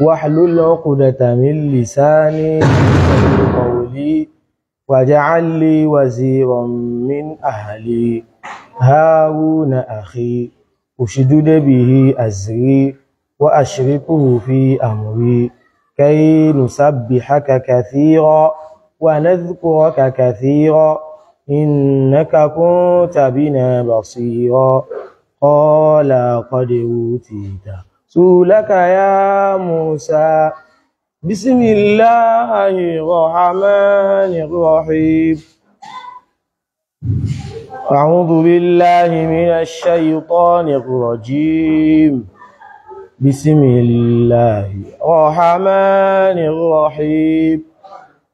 واحلل عقدة من لساني قولي واجعل لي وزيرا من أهلي هارون أخي أشدد به أزري وأشركه في أمري كي نسبحك كثيرا ونذكرك كثيرا إنك كنت بنا بصيرا. قال قد أوتيت سؤلك يا موسى. بسم الله الرحمن الرحيم. أعوذ بالله من الشيطان الرجيم. بسم الله الرحمن الرحيم.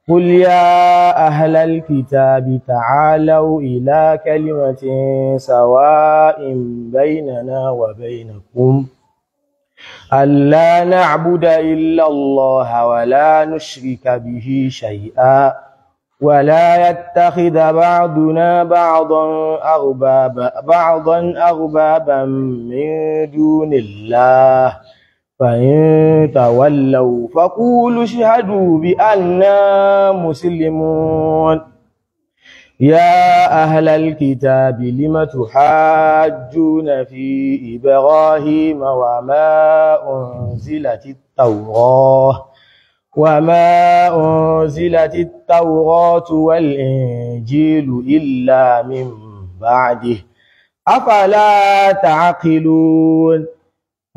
قل يا أهل الكتاب تعالوا إلى كلمة سواء بيننا وبينكم ألا نعبد إلا الله ولا نشرك به شيئا ولا يتخذ بعضنا بعضا أربابا من دون الله فإن تولوا فقولوا اشهدوا بأننا مسلمون. يا أهل الكتاب لم تحاجون في إبراهيم وما أنزلت التوراة والإنجيل إلا من بعده أفلا تعقلون.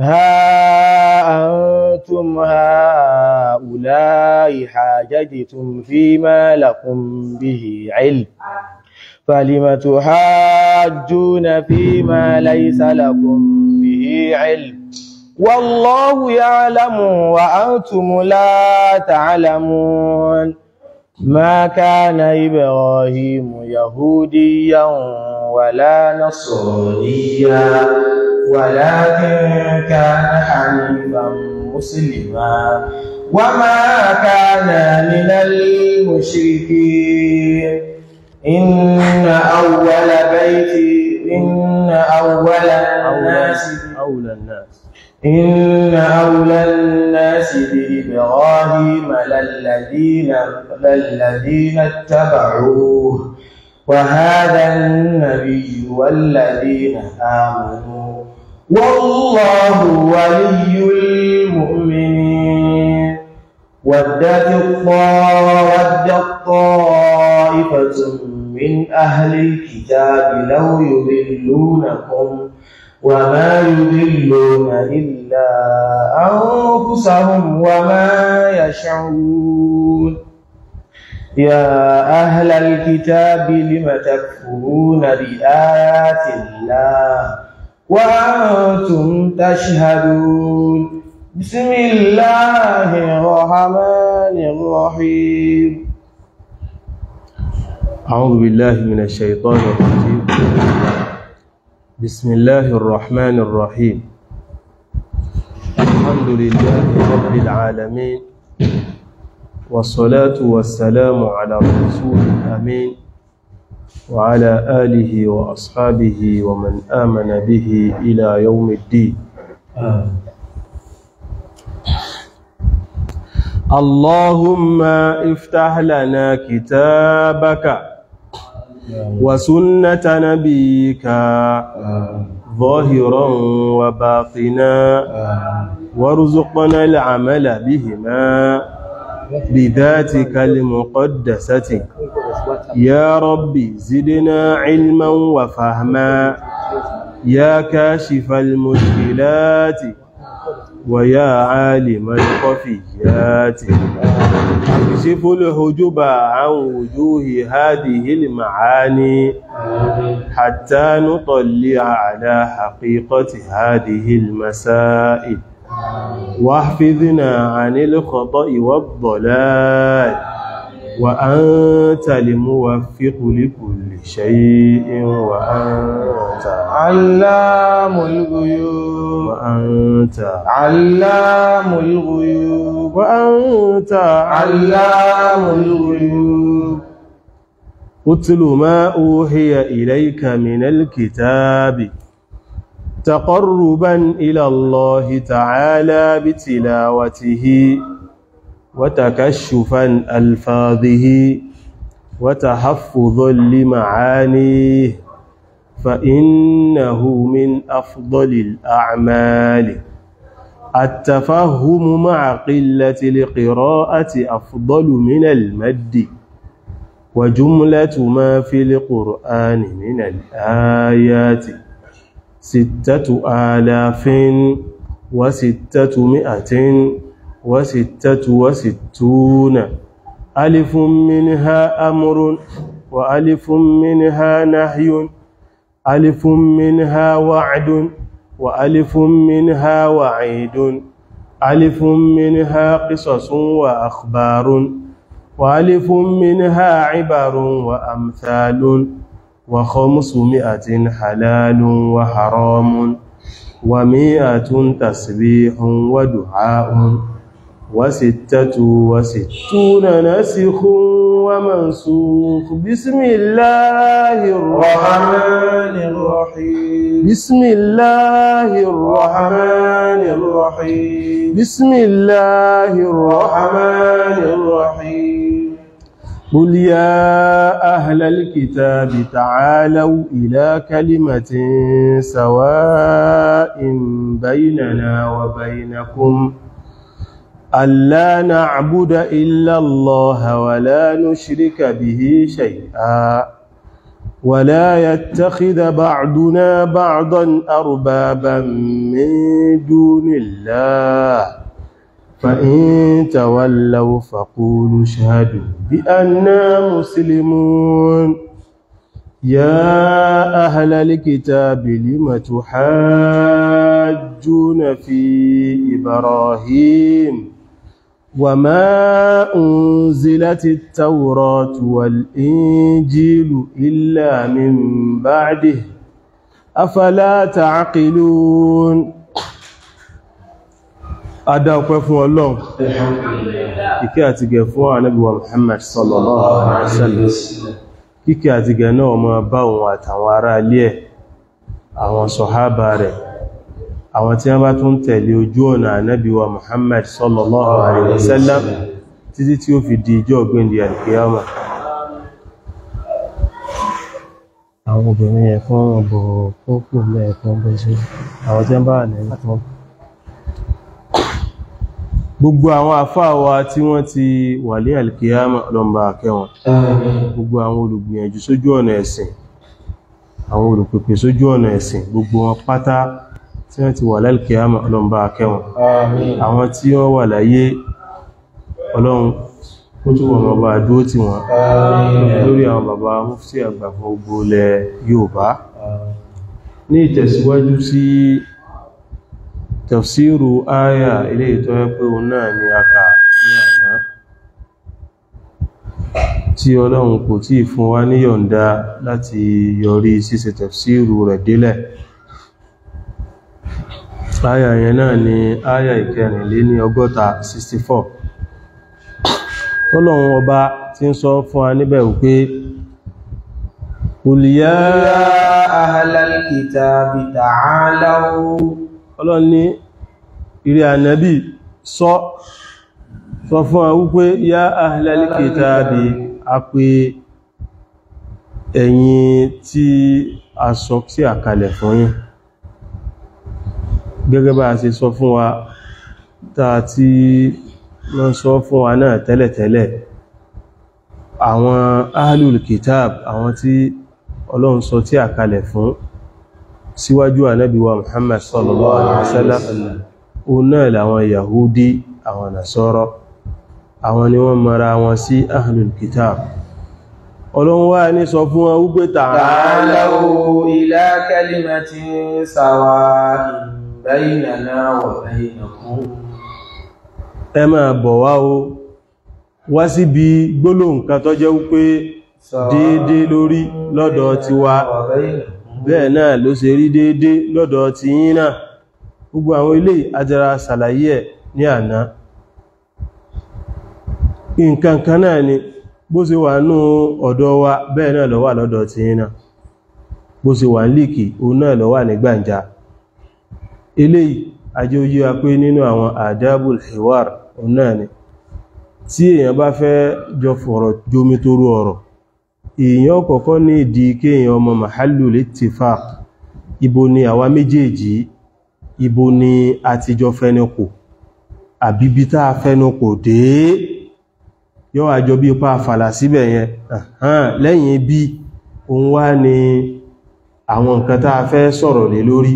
ها أنتم هؤلاء حاججتم فيما لكم به علم فلم تحاجون فيما ليس لكم به علم والله يعلم وأنتم لا تعلمون. ما كان إبراهيم يهوديا ولا نصرانيا ولكن كان حنيفا مسلما وما كان من المشركين. إن أولى الناس بإبراهيم للذين اتبعوه وهذا النبي والذين آمنوا والله ولي المؤمنين. ودت طائفة من أهل الكتاب لو يضلونكم وما يضلون إلا أنفسهم وما يشعرون. يا أهل الكتاب لم تكفرون بآيات الله وأنتم تشهدون. بسم الله الرحمن الرحيم. أعوذ بالله من الشيطان الرجيم. بسم الله الرحمن الرحيم. الحمد لله رب العالمين، والصلاة والسلام على الرسول الأمين وعلى آله وأصحابه ومن آمن به إلى يوم الدين. اللهم افتح لنا كتابك وسنة نبيك ظاهرا وباطنا وارزقنا العمل بهما بذاتك المقدسة. يا رب زدنا علما وفهما يا كاشف المشكلات ويا عالم الخفيات. اكشف الحجب عن وجوه هذه المعاني حتى نطلع على حقيقة هذه المسائل، واحفظنا عن الخطأ والضلال، وأنت الموفق لكل شيء، وأنت علام الغيوب، وأنت علام الغيوب، وأنت علام الغيوب. اتل ما أوحي إليك من الكتاب تقربا إلى الله تعالى بتلاوته وتكشفا ألفاظه وتحفظا لمعانيه، فإنه من أفضل الأعمال. التفهم مع قلة القراءة أفضل من المد، وجملة ما في القرآن من الآيات 6666، ألف منها أمر، وألف منها نهي، ألف منها وعد، وألف منها وعيد، ألف منها قصص وأخبار، وألف منها عبر وأمثال، و500 حلال وحرام، و100 تسبيح ودعاء، و66 نسخ ومنسوخ. بسم الله الرحمن الرحيم. بسم الله الرحمن الرحيم. بسم الله الرحمن الرحيم. قل يا أهل الكتاب تعالوا إلى كلمة سواء بيننا وبينكم ألا نعبد إلا الله ولا نشرك به شيئا ولا يتخذ بعضنا بعضا أربابا من دون الله، فإن تولوا فقولوا اشهدوا بأننا مسلمون. يا أهل الكتاب لم تحاجون في إبراهيم وما أنزلت التوراة والإنجيل إلا من بعده أفلا تعقلون. Adá ọpẹ́ fún Ọlọ́run, ìkẹ́ àti gẹ̀ fún Ànábì wa Muhammad sallallahu alaihi wasallam. Kíkẹ́ àti gẹ̀ náà máa bá òun àtàwọn ará ilé ẹ̀, àwọn sọ̀hábà rẹ̀, àwọn tí wọ́n bá tún tẹ̀lé ojú ọ̀nà Ànábì wa Muhammad sallallahu alaihi wasallam títí tí ó fi di ìjọ́ ọ̀gbìndì al-qiyamah. Àwọn obìnrin yẹn fún ọ̀bọ̀ pọ́pọ̀ lẹ́ẹ̀kan bẹ́ sí àwọn tí wọ́n bá wà ní ẹ̀kọ́. Gbogbo àwọn àfáà wa tí wọ́n ti wà ní al-qiyamah lọ́mbà akẹwọn, gbogbo àwọn olùgbìyànjú sójú ọ̀nà ẹ̀sìn, àwọn olùpèpè sójú ọ̀nà ẹ̀sìn, gbogbo wọn pátá tí wọ́n ti wà lálkìyàmà ọlọ́mbà akẹwọn. Àwọn tí wọ́n wà láyé, Ọlọ́run kó tó wọ́n bá dúó tí wọ́n lórí àwọn bàbá mufti àgbà fún gbogbo ilẹ̀ Yorùbá. Ní ìtẹ̀síwájú sí tafsiru áyà ilé ìtọ́ pé òun náà ni a kà ní àná, tí Ọlọ́run kò tí fún wa níyọ̀ǹda láti yọrí ṣíṣe tafsiru rẹ̀ délẹ̀. Áyà yẹn náà ni áyà 64 64. Tọ́lọ́run ọba tí ń sọ fún wa níbẹ̀ wípé Qul ya ahlal kitabi ta'alaw. Ọlọ́run ní ìrẹ́ Ànábì sọ fún wa wípé ya ahlal kitabi, a pé ẹ̀yin tí a sọ sí àkalẹ̀ fún yín. Gẹ́gẹ́ bá a ṣe sọ fún wa táa tí wọ́n sọ fún wa náà tẹ́lẹ̀tẹ́lẹ̀, àwọn ahlul kitab, àwọn tí Ọlọ́run sọ tí àkalẹ̀ fún síwájú Ànábì wa Muhammad sallallahu alaihi wasallam, òun náà làwọn Yahudi, àwọn Nasara, àwọn ni wọ́n mara wọn sí ahlul kitab. Ọlọ́run wá ní sọ fún wọn wípé ta'alaw ila kalimatin sawa'in baynana wa baynakum. Ẹ máa bọ̀ wá o, wá síbi gbólóhùn kan tó jẹ́ wípé déédé lórí lọ́dọ̀ tiwa, bẹ́ẹ̀ náà ló ṣe rí déédé lọ́dọ̀ ti yín náà. Gbogbo àwọn ilé àjẹra ṣàlàyé ẹ̀ ní àná. Nǹkan kan náà ni bó ṣe wà nú ọ̀dọ̀ wa, bẹ́ẹ̀ náà ló wà lọ́dọ̀ ti yín náà. Bó ṣe wà ní Líkì, òun náà ló wà ní Gbàǹjà. Eléyìí ajé ó yé wa pé nínú àwọn adabul hiwar náà ni tí èèyàn bá fẹ́ jọ fọ̀rọ̀ jómitóró ọ̀rọ̀, èèyàn kọ́kọ́ ní ìdí kéèyàn ọmọ mahallul ittifaq, ibo ni àwa méjèèjì, ibo ni a ti jọ fẹnukò, àbíbí tá a fẹnukò dé, yóò àjọ bí ipa fàlà síbẹ̀ yẹn. Lẹ́yìn bí òun wá ní àwọn nǹkan tá a fẹ́ sọ̀rọ̀ lé lórí,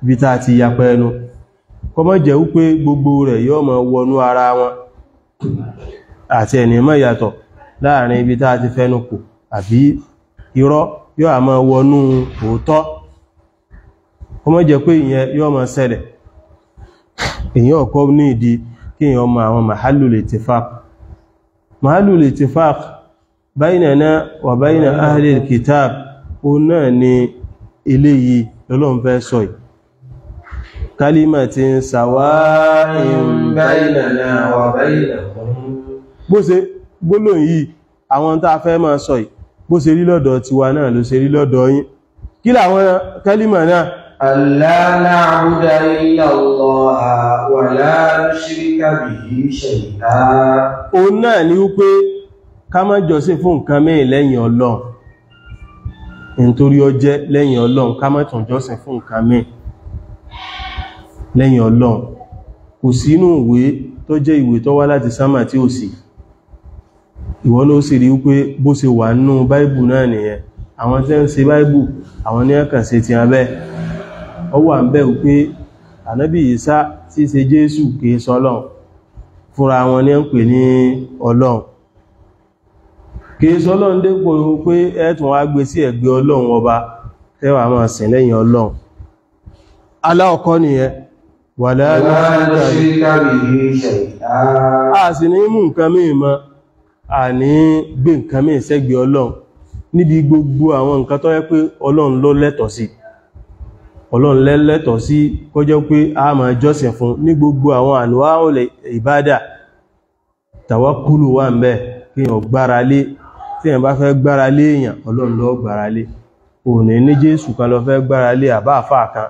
bí tá a ti yapa ẹnu, kó má jẹ́ wípé gbogbo rẹ̀ yóò máa wọnú ara wọn àti ẹni mọ́ ìyàtọ̀ láàrin ibi tá a ti fẹnukò àbí irọ́ yóò a máa wọnú òótọ́. Kó má jẹ́ pé ìyẹn yóò máa ṣẹlẹ̀. Èyàn ọ̀kọ́ ní ìdí kí èyàn mọ àwọn mahallul ittifaq. Mahallul ittifaq baynana wa bayna ahlil kitab, ó náà ni eléyìí lọ́lọ́run fẹ́ sọ yìí. Kalimatin sawa'in baynana wa baynahum. Bó ṣe gbólóhùn yìí, àwọn tá a fẹ́ máa sọ yìí, bó ṣe rí lọ́dọ̀ tiwa náà ló ṣe rí lọ́dọ̀ yín. Kí làwọn kálímà náà? Alla na'buda illa Allaha wa la nushrika bihi shay'a. Òun náà ni wípé ká má jọ́sìn fún nǹkan míì lẹ́yìn Ọlọ́run, nítorí ó jẹ́ lẹ́yìn Ọlọ́run, ká má tún jọ́sìn fún nǹkan míì lẹ́yìn Ọlọ́run. Kò sínú ìwé tó jẹ́ ìwé tó wá láti sánmà tí ó sì, ìwọ ló sì rí wípé bó ṣe wà nínú báìbù náà nìyẹn. Àwọn tí ń ṣe báìbù, àwọn ní ẹ̀kàn ṣe ti abẹ́ ọ wà ń bẹ̀ wípé ànábì Ìsá tí ṣe Jésù kìí sọ Ọlọ́run, fúnra wọn ní ń pè ní Ọlọ́run, kìí sọ Ọlọ́run dépò pé ẹ̀tùn wá gbé sí ẹ̀gbẹ́ Ọlọ́run ọba tẹ́wàá máa sìn lẹ́yìn Ọlọ́run. Aláọ̀kọ́ nìyẹn. Wala nushrika bihi shay'a. A sì ní mú nǹkan míì mọ́, a ní gbé nǹkan míì sẹ́gbẹ̀ẹ́ Ọlọ́run níbi gbogbo àwọn nǹkan tó yẹ pé Ọlọ́run ló lẹ́tọ̀ọ́ sí, Ọlọ́run lẹ́lẹ́tọ̀ọ́ sí kó jẹ́ pé a máa jọ́sìn fún ní gbogbo àwọn anwa'ul ìbádà. Tàwákùlù wà ń bẹ, kí èèyàn gbára lé. Tí èèyàn bá fẹ́ gbára lé èèyàn, Ọlọ́run ló gbára lé. Òní ní Jésù kan lọ fẹ́ gbára lé, àbá àfáà kan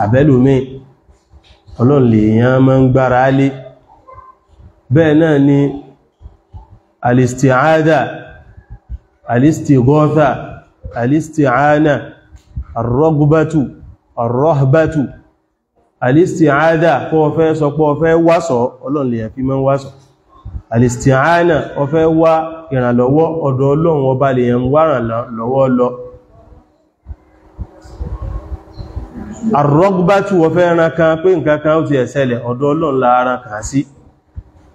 àbẹ́lòmíì, Ọlọ́run lèèyàn máa ń gbára lé. Bẹ́ẹ̀ náà ni alisti'adha, alistighatha, alisti'ana, arrogbatu, arrohbatu. Alisti'adha, kó o fẹ́ sọ pé o fẹ́ wásọ̀, Ọlọ́run lèèyàn fi máa ń wásọ̀. Alisti'ana, o fẹ́ wá ìrànlọ́wọ́, ọ̀dọ̀ Ọlọ́run ọba lèèyàn ń wá ìrànlọ́wọ́ lọ. Arrogbatu, o fẹ́ ran kan pé nǹkan kan ó ti ẹ̀ṣẹlẹ̀, ọ̀dọ̀ Ọlọ́run la ran kàn sí.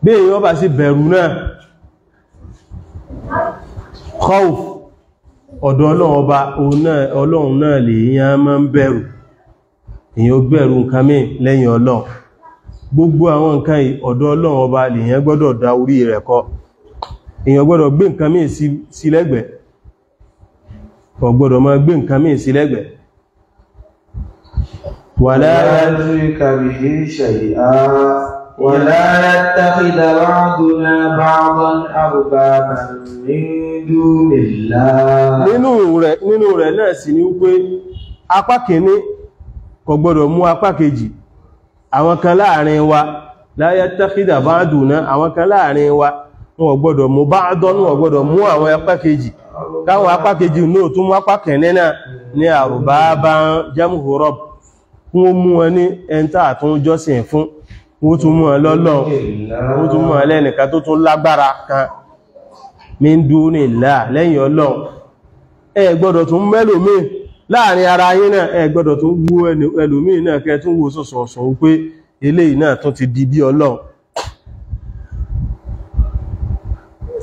Bí èèyàn bá sì bẹ̀rù náà, khawf, ọ̀dọ̀ Ọlọ́run ọba Ọlọ́run náà lèèyàn máa ń bẹ̀rù. Èèyàn ó bẹ̀rù nǹkan míì lẹ́yìn Ọlọ́run. Gbogbo àwọn nǹkan yìí, ọ̀dọ̀ Ọlọ́run ọba lèèyàn gbọ́dọ̀ dá orí rẹ̀ kọ. Èèyàn gbọ́dọ̀ gbé nǹkan míì sí lẹ́gbẹ̀ẹ́, kò gbọ́dọ̀ máa gbé nǹkan míì sí lẹ́gbẹ̀ẹ́. Wala nushrika bihi shay'a wala yattakhidha ba'duna ba'dan arbaban min dunillah. Nínú rẹ̀ náà sì ni wípé apá kìíní kò gbọ́dọ̀ mú apá kejì. Àwọn kan láàrin wa, la yattakhidha ba'duna, àwọn kan láàrin wa wọn ò gbọ́dọ̀ mú ba'dan, wọn ò gbọ́dọ̀ mú àwọn apá kejì, káwọn apá kejì náà tún mú apá kìíní náà ní arbaban jam'u rabb, kún ó mú wọn ní ẹntà àtún jọ́sìn fún, wọ́n tún mú wọn lọ́lọ́run, wọ́n tún mú wọn lẹ́nìkan tó tún lágbára kan, min dunillah, lẹ́yìn Ọlọ́run. Ẹ gbọ́dọ̀ tún mẹ́lòmíì láàrin ara yín náà, ẹ gbọ́dọ̀ tún wú ẹlòmíì náà kẹ́ tún wo sọ̀sọ̀sọ̀ wípé eléyìí náà tún ti di bí Ọlọ́run.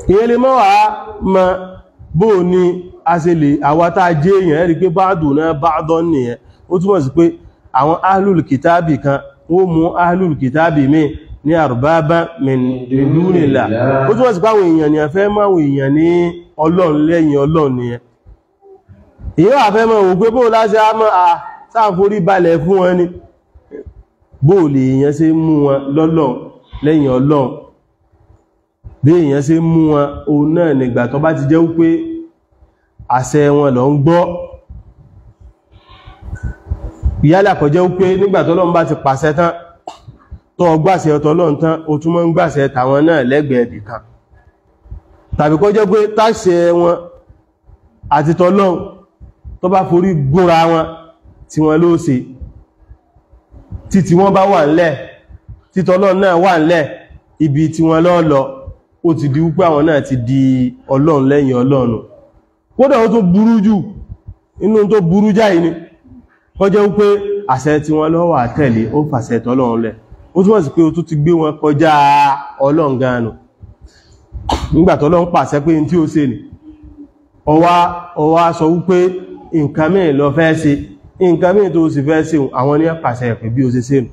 Ìyẹn lè mọ́ wá mọ bó ní a ṣe lè àwa tá a jẹ́ èèyàn rí pé báàdùn náà báàdọ́ nìyẹn. Ó túmọ̀ sí pé àwọn ahlul kìtàbì kan wọ́n mú ahlul kìtàbì mi ní arbaba min dunillah. Ó túnmọ̀ sí páwọn èèyàn ni a fẹ́ máwọn èèyàn ní Ọlọ́run lẹ́yìn Ọlọ́run nìyẹn. Èèyàn wà fẹ́ mọ́ wò pé bóò láti á mọ́ a sáàforí balẹ̀ fún wọn ni, bóò lè èèyàn ṣe mú wọn lọ́lọ́run lẹ́yìn Ọlọ́run. Bí èèyàn ṣe mú wọn, òun náà nígbà tó bá ti jẹ́ wípé àṣẹ wọn lọ ń gbọ́. Yálà kó jẹ́ wípé nígbà tọ́lọ́run bá ti pàṣẹ tán, tó gbàṣẹ ọ̀tọ́lọ́run tán, ó tún máa ń gbàṣẹ tàwọn náà lẹ́gbẹ̀ẹ́ ibì kan. Tàbí kó jẹ́ pé táṣẹ wọn àti tọ́lọ́run tó bá forí gúnra wọn tí wọ́n ló ṣe, títí wọ́n bá wà ńlẹ̀, títọ́lọ́run náà wà ńlẹ̀, ibi tí wọ́n lọ́ lọ, ó ti di wípé àwọn náà ti di Ọlọ́run lẹ́yìn Ọlọ́run. Kódà ó tó burú jù, inú tó burú jáì ni kó jẹ́ wípé àṣẹ tí wọ́n ló wà tẹ̀lé, ó fàṣẹ tọ́lọ́run lẹ̀. Ó túnmọ̀ sí pé ó tún ti gbé wọn kọjá Ọlọ́run gan-an. Nígbà tọ́lọ́run pàṣẹ pé tí ó ṣe ni, ó wá sọ wípé nǹkan mìíràn ló fẹ́ ṣe, nǹkan mìíràn tó sì fẹ́ ṣe, àwọn ní pàṣẹ pé bí ó ṣe ṣe nù.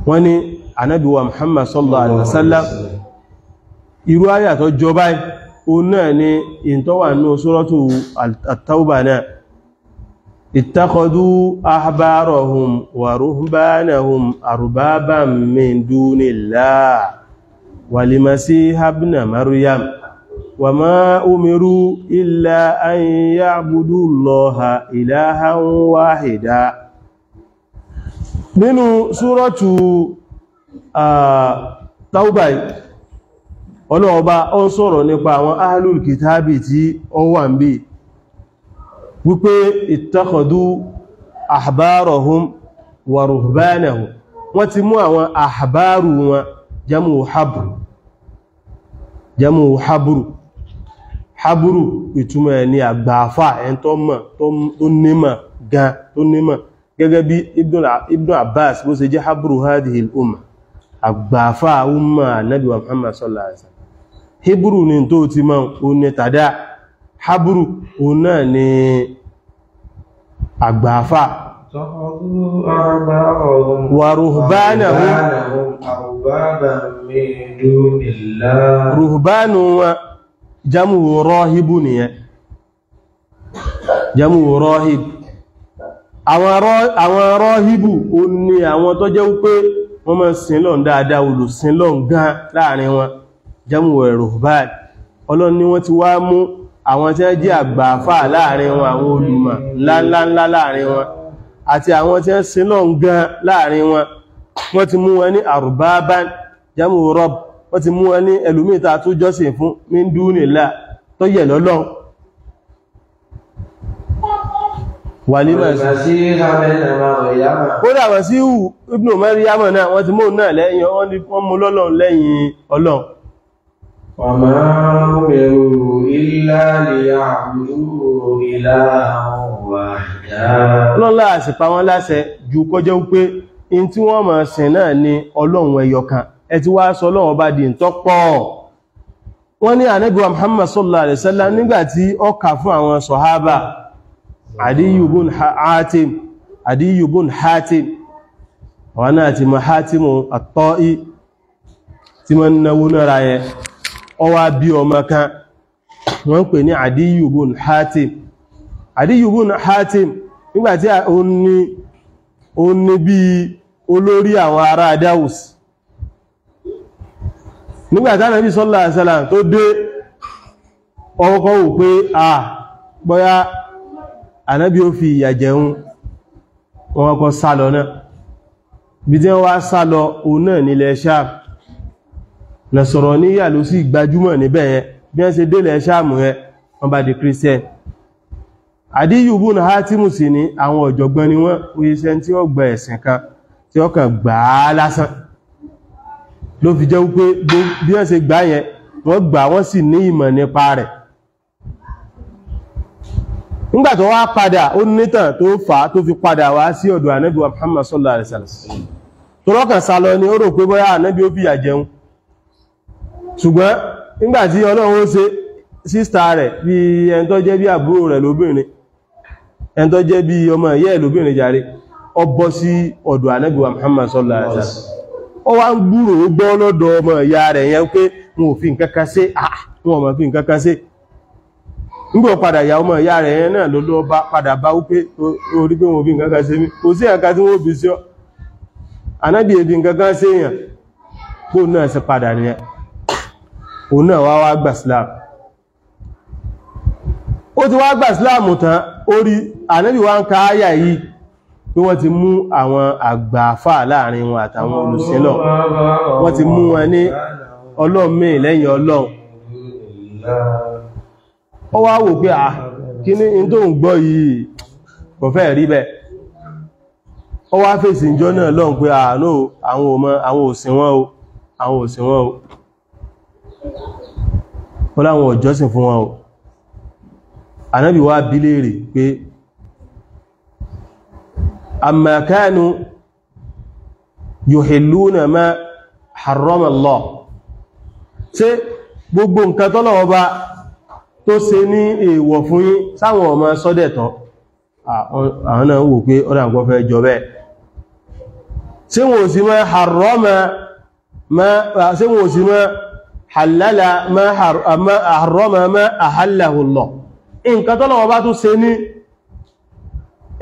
Wọ́n ní Ànábì wa Muhammad sallallahu alaihi wasallam, irú àyà tó jọ báyìí o náà ni ìntọ́wà ní suratu at-Tawbah náà, ittakhadhu ahbarahum wa ruhbanahum arbaban min dunillah wal masiha ibna Maryam wa ma umiru illa an ya'budu Allaha ilahan wahida. Nínú suratu Tawbah, Ọlọ́ọ̀bá ó ń sọ̀rọ̀ nípa àwọn ahlul kitabi tí ó wà ń bí wípé ittakhadhu ahbarahum wa ruhbanahum, wọ́n ti mú àwọn ahbaru wọn, jamu habru, jamu habru, habru ìtumọ̀ ẹ̀ ní àgbààfà, ẹn tó mọ̀, tó nímọ̀ gan, tó nímọ̀, gẹ́gẹ́ bí Ibn Abbas bó ṣe jẹ́ habru hadhihi al-umma, àgbààfà umma Ànábì wa Muhammad sallallahu alaihi wasallam. Hebrew ni tó ti mọ́ o ní tàdá, habru o náà ni àgbààfà. Wa ruhbanahum, ruhbanu wọn jamu rọ́hìbù nìyẹn, jamu rọ́hìbù. Àwọn rọ́hìbù o ní àwọn tó jẹ́ wípé wọ́n máa sin lọ́n dáadáa, olùsìn lọ́n gan láàrin wọn, jamu ruhban. Ọlọ́run ni wọ́n ti wá mú àwọn tí wọ́n jẹ́ àgbààfà láàrin wọn, àwọn olùmọ̀ ńláńláńlá láàrin wọn, àti àwọn tí wọ́n sin lọ́n gan láàrin wọn, wọ́n ti mú wọn ní arbaban, jamu rabb, wọ́n ti mú wọn ní ẹlòmíta tó jọ́sìn fún min dunillah, tó yẹ̀ lọ́lọ́run. Kódà Masihu ibn Maryam náà wọ́n ti mú náà lẹ́yìn, wọ́n mú lọ́lọ́run lẹ́yìn Ọlọ́run. Wa ma umiru illa liya'budu ilahan wahida. Ọlọ́run láàṣì pa wọ́n láṣẹ ju kó jẹ́ wípé in tí wọ́n máa sìn náà ni Ọlọ́run ẹyọ kan. Ẹ ti wá sọ Ọlọ́run ọba di ǹtọ́pọ̀. Wọ́n ní Ànábì wa Muhammad sallallahu alaihi wasallam nígbàtí ó kà fún àwọn sọ̀hábà Adiyu bun Hatim, àwọn náà ti mọ̀ Hatimu at-Ta'i tí wọ́n náwó nára yẹn, ó wá bí ọmọ kan wọ́n pè ní Adiyu bun Hatim. Adiyu bun Hatim nígbàtí ó ní bí olórí àwọn ará Daus, nígbàtí Ànábì sallallahu alaihi wasallam tó dé, ọkọ̀ wò pé à bóyá Ànábì ó fi ìyà jẹun, wọn kọ́ sálọ náà. Bí tí wọ́n wá sálọ òun náà nílẹ̀ Ṣáàm, Nasraniya ló sì gbajúmọ̀ níbẹ̀ yẹn. Bí wọ́n ṣe délẹ̀ Ṣáàm yẹn, wọ́n bá di Christian. Adiyu bun Hatimu sì ní àwọn ọ̀jọ̀gbọ́n ni wọ́n, oyeṣẹ́ tí ó gba ẹ̀sìn kan tí ó kàn gbà á lásán. Ló fi jẹ́ wípé bí wọ́n ṣe gbà yẹn, wọ́n gbà wọ́n sì ní ìmọ̀ nípa rẹ̀. Nígbà tó wá padà, ó nítàn tó fà á tó fi padà wá sí ọ̀dọ̀ Ànábì wa Muhammad sallallahu alaihi wasallam. Tó lọ́kàn sálọ ni ó rò pé bóyá Ànábì ó fìyà jẹun. Ṣùgbọ́n nígbàtí Ọlọ́run ó ṣe sísta rẹ̀ bí ẹni tó jẹ́ bí àbúrò rẹ̀ lóbìnrin, ẹni tó jẹ́ bí ọmọ ìyá ẹ̀ lóbìnrin jàre, ó bọ́ sí ọ̀dọ̀ Ànábì wa Muhammad sallallahu alaihi wasallam. Ó wá ń gbúrò gbọ́ lọ́dọ̀ ọmọ ìyá rẹ̀ yẹn pé wọn ò fi nǹkan kan ṣe, wọn ò mọ̀ fi nǹkan kan ṣe. Nígbà padà ìyá ọmọ ìyá rẹ̀ yẹn náà ló lọ bá padà bá wípé orí pé wọn ò fi nǹkan kan ṣe mí, kò sí ẹ̀ka tí wọ́n fi sí ọ́. Ànábì èbí nǹkan kan ṣe èèyàn, bó náà ṣe padà nìyẹn. Òun náà wá wá gbà Islam. Ó ti wá gbà Ìsìláàmù tán, orí Ànábì wá ń ka áyà yìí pé wọ́n ti mú àwọn àgbààfà láàrin wọn àtàwọn olùsìnlọ̀, wọ́n ti mú wọn ní Ọlọ́run míì lẹ́yìn Ọlọ́run. Ó wá wò pé à kí ní in tó ń gbọ́ yìí kò fẹ́ rí bẹ́ẹ̀. Ó wá fèsì ìjọ náà lọ́hùn pé àánú àwọn ọmọ àwọn òsìn wọn o, àwọn òsìn wọn o, ó láwọn òjọ́sìn fún wọn o. Ànábì wá bi léèrè pé amma kanu yuhilluna ma harrama Allah, ṣé gbogbo nǹkan t'Ọlọ́run bá tó ṣe ní èèwọ̀ fún yín sáwọn ọmọ sọ́dẹ̀tọ́? Àwọn náà wò pé ọ̀dà nǹkan fẹ́ jọ bẹ́ẹ̀. Ṣé wọn ò sí mọ́ harrama ma, ṣé wọn ò sí mọ́ halala ma harrama ma ahallahu Allah, nǹkan t'Ọlọ́run bá tó ṣe ní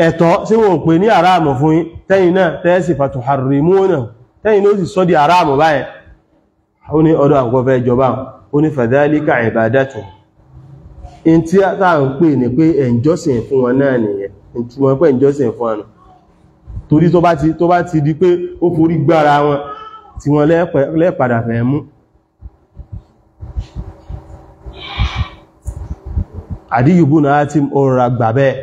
ẹ̀tọ́ ṣé wọn ò pè ní àráàmù fún yín tẹ́yìn náà tẹ́ẹ̀sì fatuharrimuna, tẹ́yìn ló sì sọ di àráàmù báyẹn? Ó ní ọdọ́ àkọ́kọ́ fẹ́ jọba. Ó ní fadhalika ibadatu, in tí a ń pè ní pé ẹ̀njọ́sìn fún wọn náà nìyẹn, ìtumọ̀ pé ẹ̀njọ́sìn fún wọn. Torí tó bá ti di pé ó forí gbára wọn tí wọ́n lẹ́padà fẹ́ mú. Àdíyùbù náà tí ó rọra gbà bẹ́ẹ̀.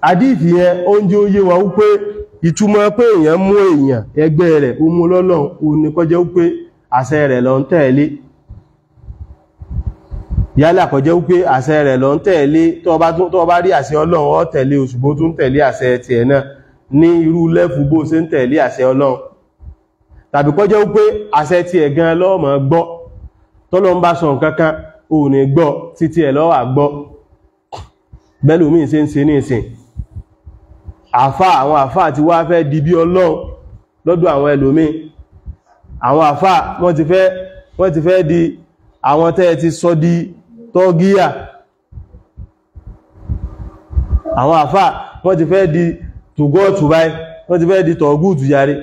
Àdífì yẹn oúnjẹ ó yé wa wípé ìtumọ̀ pé èèyàn mú èèyàn ẹgbẹ́ rẹ̀ ó mú lọ́lọ́run, ó ní kó jẹ́ wípé àṣẹ rẹ̀ ló ń tẹ̀lé. Yálà kó jẹ́ wípé àṣẹ rẹ̀ ló ń tẹ̀lé, tó bá rí àṣẹ Ọlọ́run ó tẹ̀lé, òṣùgbó tún tẹ̀lé àṣẹ tiẹ̀ náà ní irú lẹ́fù bó ṣe ń tẹ̀lé àṣẹ Ọlọ́run. Tàbí kó jẹ́ wípé àṣẹ tiẹ̀ gan ló máa gbọ́, tọ́lọ́ ń bá sọ nǹkan kan ò ní gbọ́, títí ẹ̀ ló wá gbọ́. Bẹ́lòmíì ṣe ń ṣe ní ìsìn, àfá àwọn àfá ti wá fẹ́ di bí Ọlọ́run lọ́dọ̀ àwọn ẹlòmíì. Àwọn àfá wọ́n ti fẹ́ di àwọn tẹ́ ti sọ di tọ́gíyà. Àwọn àfá wọ́n ti fẹ́ di tùgọ́ọ̀tù báyìí, wọ́n ti fẹ́ di tọ̀gúùtù yàrí,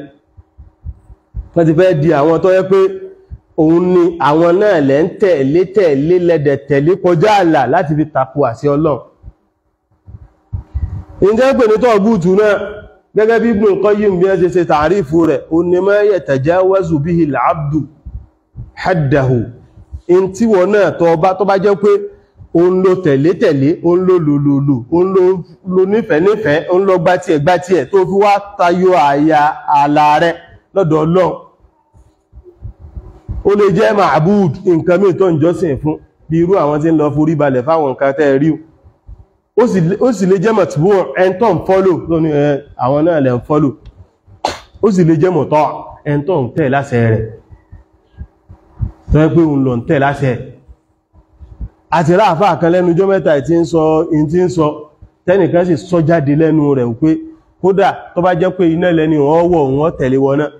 wọ́n ti fẹ́ di àwọn tó yẹ pé òun ni àwọn náà lẹ́ ń tẹ̀lé tẹ̀lé lẹ́dẹ̀ tẹ̀lé kọjá àlà láti fi tako àṣẹ Ọlọ́run. Ǹjẹ́ pè ní tọ́gúùtù náà gẹ́gẹ́ bí Ibn Qayyim bí ẹ́ ṣe ṣe tàrífù rẹ̀, ó ní ma yatajawazu bihi al-abdu haddahu, in tí wọ́n náà tó bá jẹ́ pé ó ń lo tẹ̀lé tẹ̀lé, ó ń lo lòlòlò, ó ń lo nífẹ̀ẹ́ nífẹ̀ẹ́, ó ń lo gbátiẹ̀ gbátiẹ̀ tó fi wá tayọ àyà àlà rẹ̀ lọ́dọ̀ Ọlọ́run. Ó lè jẹ́ ma'bud, nǹkan mí tó ń jọ́sìn fún, bí irú àwọn tí ń lọ forí balẹ̀ fáwọn nǹkan tẹ́ rí. Ó sì lè jẹ́ mọ̀tìbú, ẹn tó ń fọ́lò lóní àwọn náà lẹ́ ń fọ́lò. Ó sì lè jẹ́ mọ̀tọ́, ẹn tó ń tẹ̀ láṣẹ rẹ̀, tó yẹ pé òun lọ ń tẹ̀ láṣẹ. Àti ráàfáà kan lẹ́nu ọjọ́ mẹ́ta tí ń sọ in tí ń sọ, tẹ́nìkan sì sọ jáde lẹ́nu rẹ̀ pé kódà tó bá jẹ́ pé iná lẹ́ni wọ́n wọ̀ wọ́n tẹ̀lé wọn náà.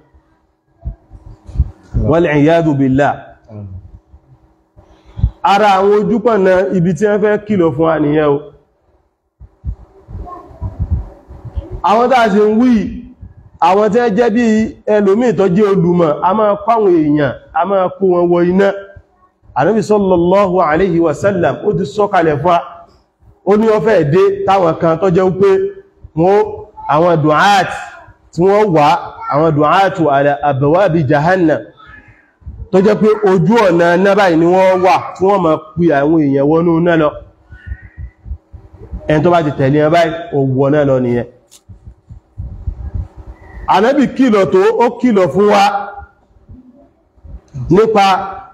Wal iyadu billah. Ara àwọn ojúpọ̀nà ibi tí wọ́n fẹ́ kìlọ̀ fún wa nìyẹn o. Àwọn tàà ṣe ń wí, àwọn tí ẹ jẹ́ bí ẹlòmíì tó jẹ́ olùmọ̀, a máa kó àwọn èèyàn, a máa kó wọn wọ iná. Ànábì sallallahu alayhi wa sallam ó ti sọ́kalẹ̀ fún wa, ó ní ó fẹ́ dé táwọn kan tó jẹ́ pé wọ́n àwọn du'at tí wọ́n wà, àwọn du'atu ala abwabi jahannam, tó jẹ́ pé ojú ọ̀nà náà báyìí ni wọ́n wà tí wọ́n máa pè àwọn èèyàn wọnú náà lọ. Ẹni tó bá ti tẹ̀lé ẹ báyìí, ó wọ náà lọ nìyẹn. Ànábì kìlọ̀ tó, ó kìlọ̀ fún wa nípa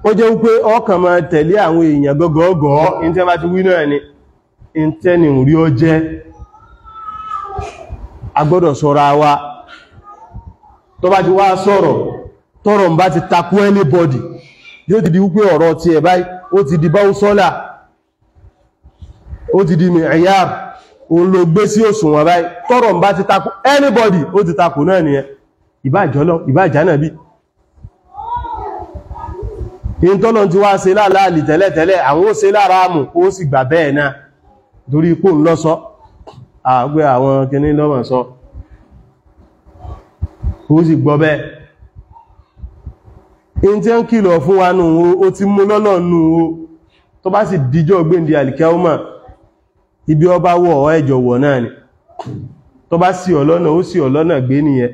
ó jẹ́ wípé ọkàn máa tẹ̀lé àwọn èèyàn gọ́gọ́gọ́, in tí wọ́n bá ti wí náà ni in tẹ́ni rí ó jẹ́. A gbọ́dọ̀ ṣọ́ra wa. Tó bá ti wá sọ̀rọ̀, tọ́rọ̀ ń bá ti takú anybody, yóò ti di wípé ọ̀rọ̀ ti ẹ̀ báyìí ó ti di báúsọ́là, ó ti di mìíyàr, òun ló gbé sí òṣùwọ̀n báyìí. Tọ́rọ̀ ń bá ti takú anybody, ó ti takú náà nìyẹn, ìbá jọlọ ìbá jánàbí. In tọ́lọ̀ ti wá ṣe láàlì tẹ́lẹ̀tẹ́lẹ̀, àwọn ó ṣe lára àmù, ó sì gbà bẹ́ẹ̀ náà torí ipò ń lọ́sọ́ àgbẹ́ àwọn kìíní lọ́mọ̀ sọ, ó sì gbọ́ bẹ́ẹ̀. In tí ń kìlọ̀ fún wa nù ó ti mú lọ́lọ́ nù ó, Tó bá sì díjọ́ gbéǹde àlìkẹ́ọ́mà, ibi ọba wọ̀ ọ́ ẹjọ́ wọ̀ náà ni. Tó bá sí ọlọ́nà, ó sí ọlọ́nà gbé nìyẹn.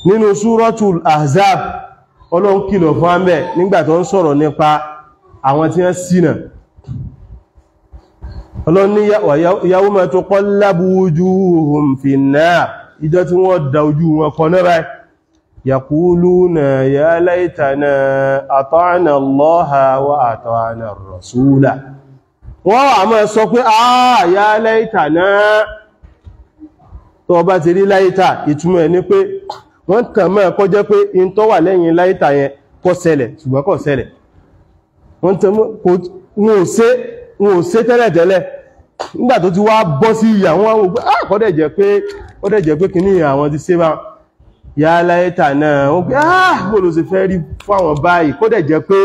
Nínú Súratul Ahzab, Ọlọ́run kìlọ̀ fún àmẹ́ nígbà tó ń sọ̀rọ̀ nípa àwọn tí wọ́n ṣìnà. Ọlọ́run ní yawma tuqallabu wujuhuhum fin-nar, ìjọ tí wọ́n da ojú wọn kọ náà báyìí. Yaquluna ya laytana ata'na Allaha wa ata'na ar-rasula. Wọ́n wà máa sọ pé àà ya laytana. Tó bá ti rí láìta, ìtumọ̀ ẹ̀ ní pé wọ́n kàn máa kọ́ jẹ́ pé in tó wà lẹ́yìn láìta yẹn kó ṣẹlẹ̀, ṣùgbọ́n kò ṣẹlẹ̀. Wọ́n ò ṣe tẹ́lẹ̀tẹ́lẹ̀. Nígbà tó ti wá bọ́ sí ìyà, wọ́n wò pé ah, kó dẹ̀ jẹ́ pé kìíní àwọn ti ṣe bá ya láìta náà. Wọ́n pé ah, bó ló ṣe fẹ́ rí fún àwọn báyìí, kó dẹ̀ jẹ́ pé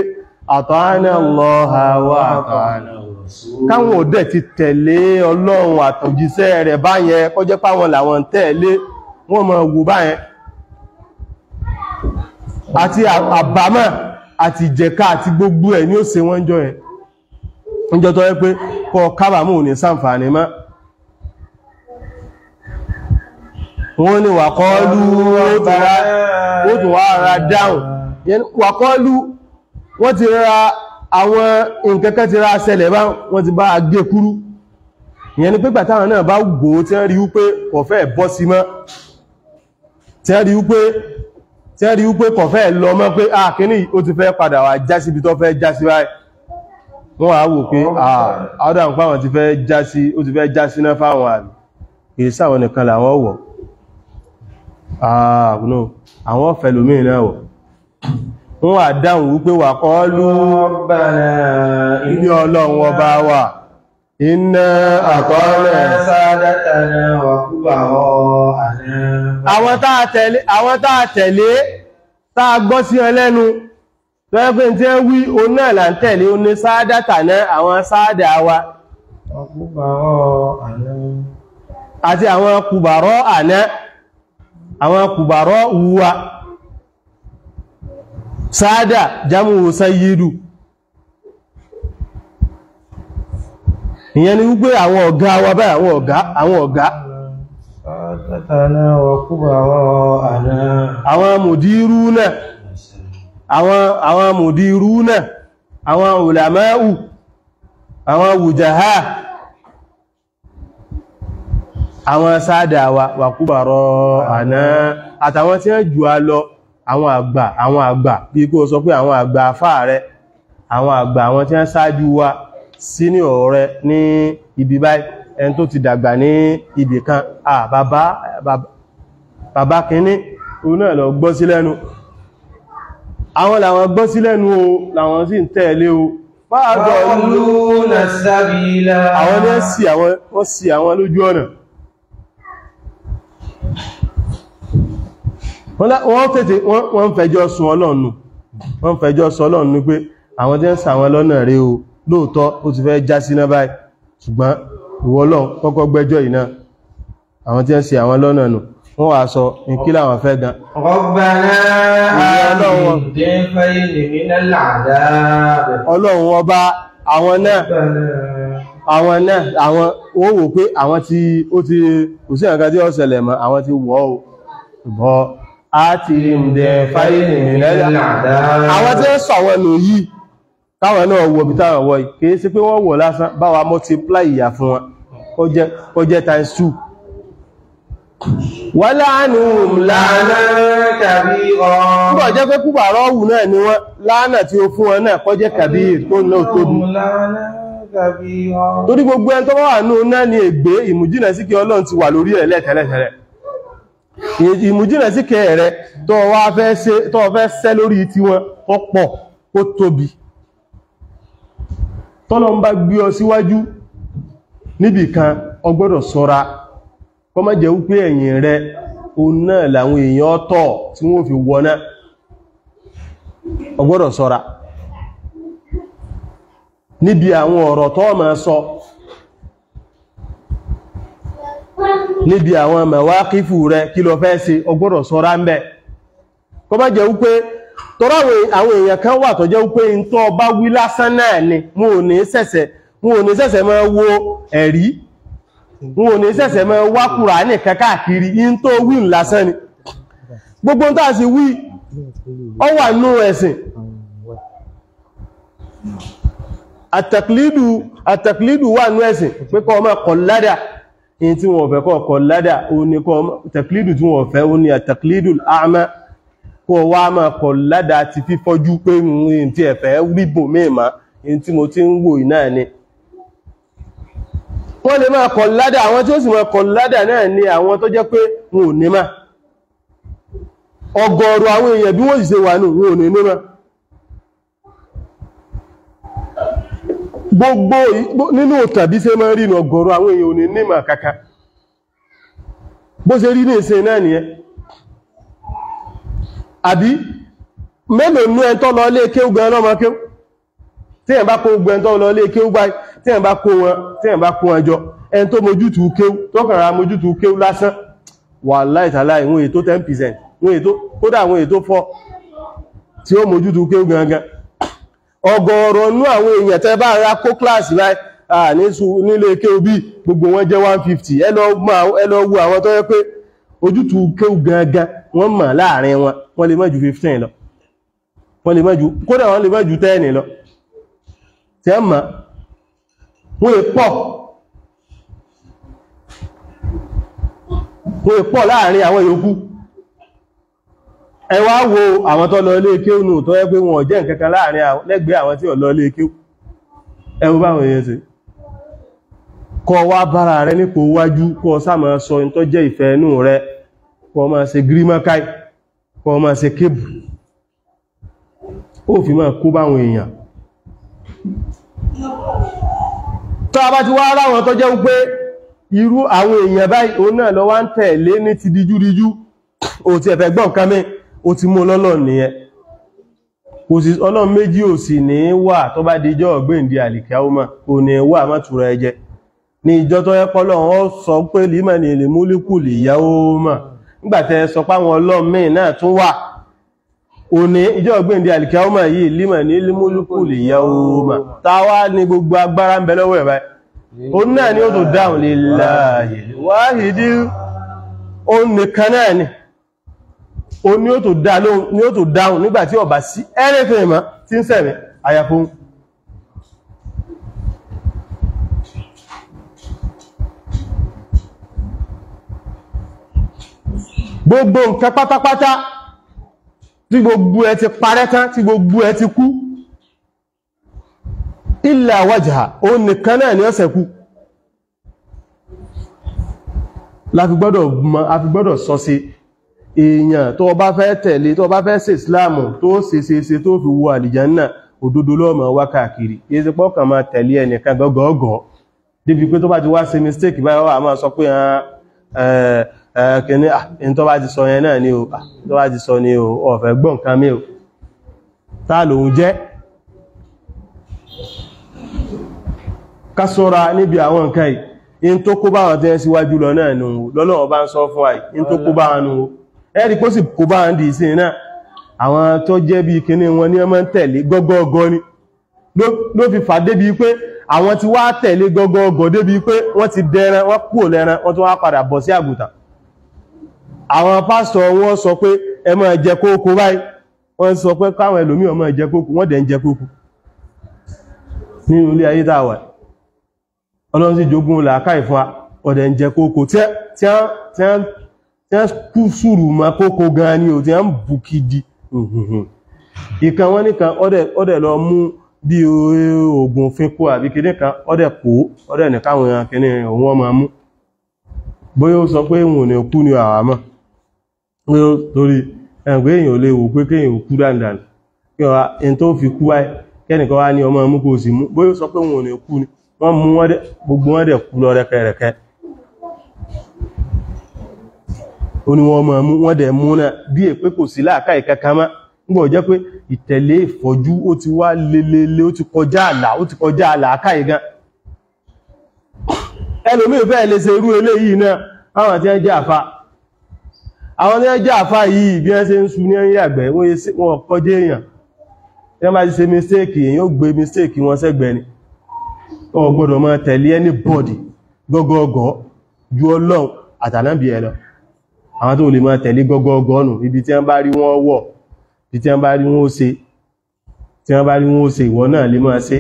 ata'na Allaha wa ata'na, káwọn òdẹ̀ ti tẹ̀lé Ọlọ́run àtòjíṣẹ́ rẹ̀ báyẹn, kó jẹ́ páwọn làwọn tẹ̀lé, wọ́n máa wò báyẹn. Àti àbámọ̀ àti ìjẹ̀ka àti gbogbo ẹ̀ ní ó ṣe wọ́n jọ ẹ̀ níjọ́ tó yẹ pé kọ kábàámọ̀ ò ní ṣàǹfààní mọ́. Wọ́n ní wàkọ́lú, ó tún wá ara dáhùn wàkọ́lú. Wọ́n ti ra àwọn nǹkankan ti ra ṣẹlẹ̀ bá wọ́n ti bá gé kúrú. Ìyẹn ni pé gbà táwọn náà bá gbò tí wọ́n rí wípé kò fẹ́ bọ́ sí mọ́, tí wọ́n rí wípé kò fẹ́ lọ mọ́, pé ah, kíní ó ti fẹ́ padà wá já síbi tó fẹ́ já sí báyìí, wọ́n á wò pé ah, ọ̀dà ń pàwọn ti fẹ́ já sí, ó ti fẹ́ já sí náà fáwọn àmì, kìí sáwọn nìkan làwọn wọ̀. Ah no, àwọn fẹ̀lòmíì náà wọ̀. Wọ́n wà dáhùn wípé wà kọ́ lú ilé Ọlọ́run ọba wà iná àkọọ́lẹ̀ àwọn táa tẹ̀lé, táa gbọ́ sí ọlẹ́nu tó ẹ́ pé tí ẹ wí o náà là ń tẹ̀lé o ní sáádátà náà, àwọn sáádà wa àti àwọn kùbàrọ̀ àná, àwọn kùbàrọ̀ wúwa. Sáádà jámù sayyidu, ìyẹn ni wípé àwọn ọ̀gá wa báyìí, àwọn ọ̀gá, àwọn ọ̀gá, àwọn mùdírú náà, àwọn mùdírú náà, àwọn ulama'u, àwọn wùjàhá, àwọn sáádà wa, wà kúbàrọ̀ àná, àtàwọn tí wọ́n jù á lọ, àwọn àgbà, àwọn àgbà, bí kó sọ pé àwọn àgbà àfáà rẹ, àwọn àgbà, àwọn tí wọ́n ṣáájú wa sínú ọ̀rẹ́ ní ibi báyìí, ẹni tó ti dàgbà ní ibì kan, ah, bàbá bàbá kínní, òun náà lọ gbọ́ sí lẹ́nu. Àwọn làwọn gbọ́ sí lẹ́nu o, làwọn sì ń tẹ̀lé o. Àwọn ní wọ́n sì àwọn lójú ọ̀nà. Wọ́n tètè wọ́n fẹjọ́ sùn Ọlọ́run, wọ́n fẹjọ́ sọ Ọlọ́run pé àwọn tí ń ṣàwọn lọ́nà rẹ̀ o, lóòótọ́ ó ti fẹ́ já síná báyìí, ṣùgbọ́n ìwọ Ọlọ́run kọ́kọ́ gbẹ́jọ́ yìí náà. Àwọn tí ń ṣe àwọn lọ́nà nù, wọ́n wá sọ ní kí làwọn fẹ́ gan. Rabbana atina minal adhab. Ọlọ́run ọba, àwọn náà, àwọn náà, àwọn ó wò pé àwọn tí ó ti kò sí nǹkan tí ó ṣẹlẹ̀ mọ́, àwọn ti wọ́ o bọ́ á ti ǹdẹ̀ fáyìlì minal adhab. Àwọn tí ń sọ àwọn nù yìí, káwọn náà wọ bí táwọn wọ yìí, kìí sí pé wọ́n wọ̀ lásán, báwa multiply ìyà fún wọn, kó jẹ́ times 2. Wà láàánú láàánà kabira. Nígbà jẹ́ pé kúbàrọ̀ wù náà ni wọ́n láàánà tí ó fún wọn náà kó jẹ́ kabir, tó náà tóbi. Torí gbogbo ẹni tó bá wà náà ní ègbé ìmújìnà sí kí Ọlọ́run ti wà lórí ẹ̀ lẹ́tẹ̀lẹ́tẹ̀lẹ̀. Ìmújìnà sí kẹ́ rẹ̀ tó wá fẹ́ sẹ́ lórí tiwọn tó pọ̀ kó tóbi. Tọ́lọ́ ń bá gbé ọ síwájú níbì kan, o gbọ́dọ̀ ṣọ́ra kó má jẹ́ wípé ẹ̀yìn rẹ̀ òun náà làwọn èèyàn tọ̀ tí wọ́n fi wọná. O gbọ́dọ̀ ṣọ́ra níbi àwọn ọ̀rọ̀ tó máa sọ, níbi àwọn mẹ̀wákífù rẹ̀, kí ló fẹ́ ṣe, o gbọ́dọ̀ ṣọ́ra ń bẹ̀. Kó má jẹ́ wípé Tọ́rọ àwọn èèyàn kan wà tó jẹ́ pé ń tọ́ bá wí lásán náà ni wọn ò ní ṣẹ̀ṣẹ̀ máa wo ẹ̀rí, wọn ò ní ṣẹ̀ṣẹ̀ máa wá Kùránì káàkiri, ń tó wí lásán ni. Gbogbo ń tàà sí wí ọ wà nú ẹ̀sìn. Àtàklídù wà nú ẹ̀sìn pé kọ́ ọmọ kọ̀ládà, in tí wọ́n fẹ́ kọ́ kọ̀ládà, ó ní kọ́ tàklídù tí wọ́n fẹ́, ó ní àtàklídù àmà, kọ́ wá máa kọ̀ládà ti fífọ́jú pé in tí ẹ̀fẹ́ ríbò mẹ́ẹ̀má, in tí mo ti ń wò náà ni. Wọ́n lè máa kọ̀ládà, àwọn tí ó sì máa kọ̀ládà náà ni àwọn tó jẹ́ pé wọn ò ní máa. Ọ̀gọ̀ọ̀rọ̀ àwọn èèyàn bí wọ́n sì ṣe wà nù, wọn ò ní ní máa. Gbogbo nínú tàbí ṣe máa rí ní ọ̀gọ̀rọ̀ àwọn èèyàn ò ní ní máa kàkà. Bó ṣe rí ní ìṣe náà nìyẹn. Àbí mélòó nú ẹn tó lọ lé kéwú gan lọ́mọ kéwú? Tí ẹ̀ bá kó gbogbo ẹn tó lọ lé kéwú báyìí, tí ẹ̀ bá kó wọn, tí ẹ̀ bá kó wọn jọ, ẹn tó mójútùú kéwú, tó kàn ra mójútùú kéwú lásán, wàláhì tàláhì wọn ètò 10%, wọn ètò, kódà wọn ètò 4 tí ó mójútùú kéwú gangan. Ọ̀gọ̀ọ̀rọ̀ nú àwọn èèyàn tẹ́ bá ra kó kíláàsì báyìí nílé kéwú bí gbogbo wọn jẹ́ 150. Ẹ lọ wo àwọn tó yẹ pé ojútùú kéwú gangan wọ́n mọ̀ láàrin wọn, wọ́n lè má ju 15 lọ, wọ́n lè má ju, kódà wọ́n lè má ju 10 lọ. Tí ẹ mọ̀ wọ́n lè pọ̀, wọ́n lè pọ̀ láàrin àwọn yòókù. Ẹ wá wo àwọn tó lọ ilé kéwú nù tó yẹ pé wọn ò jẹ́ nǹkankan láàrin lẹ́gbẹ̀ẹ́ àwọn tí ò lọ ilé kéwú. Ẹ wo báwọn èèyàn ṣe kọ́ wá bára rẹ nípò wájú, kọ́ sá máa sọ in tó jẹ́ ìfẹ́ inú rẹ, kọ́ máa ṣe gírímọ́káì, kọ́ máa ṣe kébù, ó fi máa kó báwọn èèyàn. Tó a bá ti wá ráwọn tó jẹ́ wípé irú àwọn èèyàn báyìí òun náà lọ wá ń tẹ̀lé ní ti díjúdíjú, ó ti ẹ̀fẹ́ gbọ́n kan mẹ́, ó ti mú lọ́lọ́ nìyẹn. Kò sí ọlọ́run méjì ò sì ní wà tó bá dijọ́ ọ̀gbẹ́ǹdì àlìkáwọ́mà, kò ní wà má tura ẹjẹ. Ní ìjọ tó yẹ pọ́lọ́run ó sọ pé límọ̀ ní ilé múlíkù lè yáwó mà, nígbàtẹ́ sọ páwọn ọlọ́run míì náà tún wà, òní ìjọ ọ̀gbẹ́ǹdì àlìkáwọ́mà yìí límọ̀ ní ilé múlíkù lè yáwó mà, táwa ní gbogbo agbára ń bẹ lọ́wọ́ ẹ̀ báyìí. Òun náà ni ó tó dáhùn lillahi wáhìdí, òun nìkan náà ni ó ní ó tó dáhùn nígbàtí ó bá sí anything mọ́ tí ń sẹ̀mí àyàfún. Gbogbo nǹkan pátápátá tí gbogbo ẹ ti parẹ́ tán, tí gbogbo ẹ ti kú, illa wajha, ó nìkan náà ni ó ṣẹ́kù. La fi gbọ́dọ̀ sọ sí èèyàn tó bá fẹ́ tẹ̀lé, tó bá fẹ́ ṣe ìsìláàmù tó ṣe ṣe ṣe tó fi wọ àlìjánà, òdodo ló máa wá káàkiri. Kìí ṣe pọ́kàn máa tẹ̀lé ẹnìkan gọ́gọ́gọ́ débi pé tó bá ti wá ṣe mistake báyìí wá máa sọ pé kìíní ẹni tó bá ti sọ yẹn náà ni o, tó bá ti sọ ni o, ó fẹ́ gbọ́ nǹkan mi o, tá lòun jẹ́. Ká ṣọ́ra níbi àwọn nǹkan yìí. In tó kó bá wọn tẹ́ síwájú lọ náà nù, lọ́lọ́wọ́ bá ń sọ fún àì, in tó kó bá wọn nù, ẹ̀rí kó sì kó bá ń dì sí náà. Àwọn tó jẹ́ bí kíní wọn ní ọmọ ń tẹ̀lé gọ́gọ́gọ́ ni ló fi fà débi pé àwọn tí wá tẹ̀lé gọ́gọ́gọ́ débi pé wọ́n ti dẹran, wọ́n kúrò lẹ́ran, wọ́n tún wá padà bọ̀ sí àgùntàn. Àwọn pásítọ̀ wọn sọ pé ẹ máa jẹ kókó báyìí, wọ́n sọ pé káwọn ẹlòmíràn máa jẹ kókó, wọ́n dẹ̀ ń jẹ kókó nínú ilé ayé tá a wà. Ọlọ́run sì jogún làákàyè fún wa, ọ̀dẹ̀ ń jẹ kókó tí wọ́n kú sùúrù ma kókó gan ni ò, tí wọ́n bù kìdí. Ìkan wọ́n nìkan ọdẹ̀ lọ mú bí oògùn fínkó àbí kìdí kan, ọdẹ̀ kó ọdẹ̀ nìkáwọn èèyàn kìíní òun ọmọ mú. Bóyá ó sọ pé òun ò ní kú ní àwámọ́, torí ẹ̀gbẹ́ èèyàn ò lè wò pé kéèyàn ò kú dáadáa, kí wọ́n ẹni tó fi kú wáyé kẹ́nìkan wá ní ọmọ mú kó sì mú. Bóyá ó sọ pé òun ò ní kú ni, wọ́n mú wọ́n dẹ̀ gbogbo wọ́n dẹ̀ kú lọ rẹ́kẹrẹ́kẹ́. Ó ní wọ́n mọ̀ mú wọ́n dẹ̀ mú náà bí è pé kò sí láàkáì kankan mọ́. Nígbà ó jẹ́ pé ìtẹ̀lé ìfọ́jú ó ti wá lelele, ó ti kọjá àlà, ó ti kọjá àlàákáì gan. Ẹlòmíì fẹ́ lè ṣe irú eléyìí náà, àwọn tí wọ́n jẹ́ àfa. Àwọn ní ẹjẹ́ àfá yìí bí ẹ́ ṣe ń su ní ẹ̀yìn àgbẹ̀ wọ́n kọjé èèyàn. Wọ́n bá ti ṣe mistake, èèyàn ó gbé mistake wọn sẹ́gbẹ̀ ni. Wọ́n gbọ́dọ̀ máa tẹ̀lé anybody gọ́gọ́gọ́ ju Ọlọ́run àtànábì ẹ lọ. Àwọn tó lè máa tẹ̀lé gọ́gọ́gọ́ nù, ibi tí wọ́n bá rí wọ́n wọ̀, ibi tí wọ́n bá rí wọ́n ó ṣe, tí wọ́n bá rí wọ́n ó ṣe, ìwọ náà lè máa ṣe.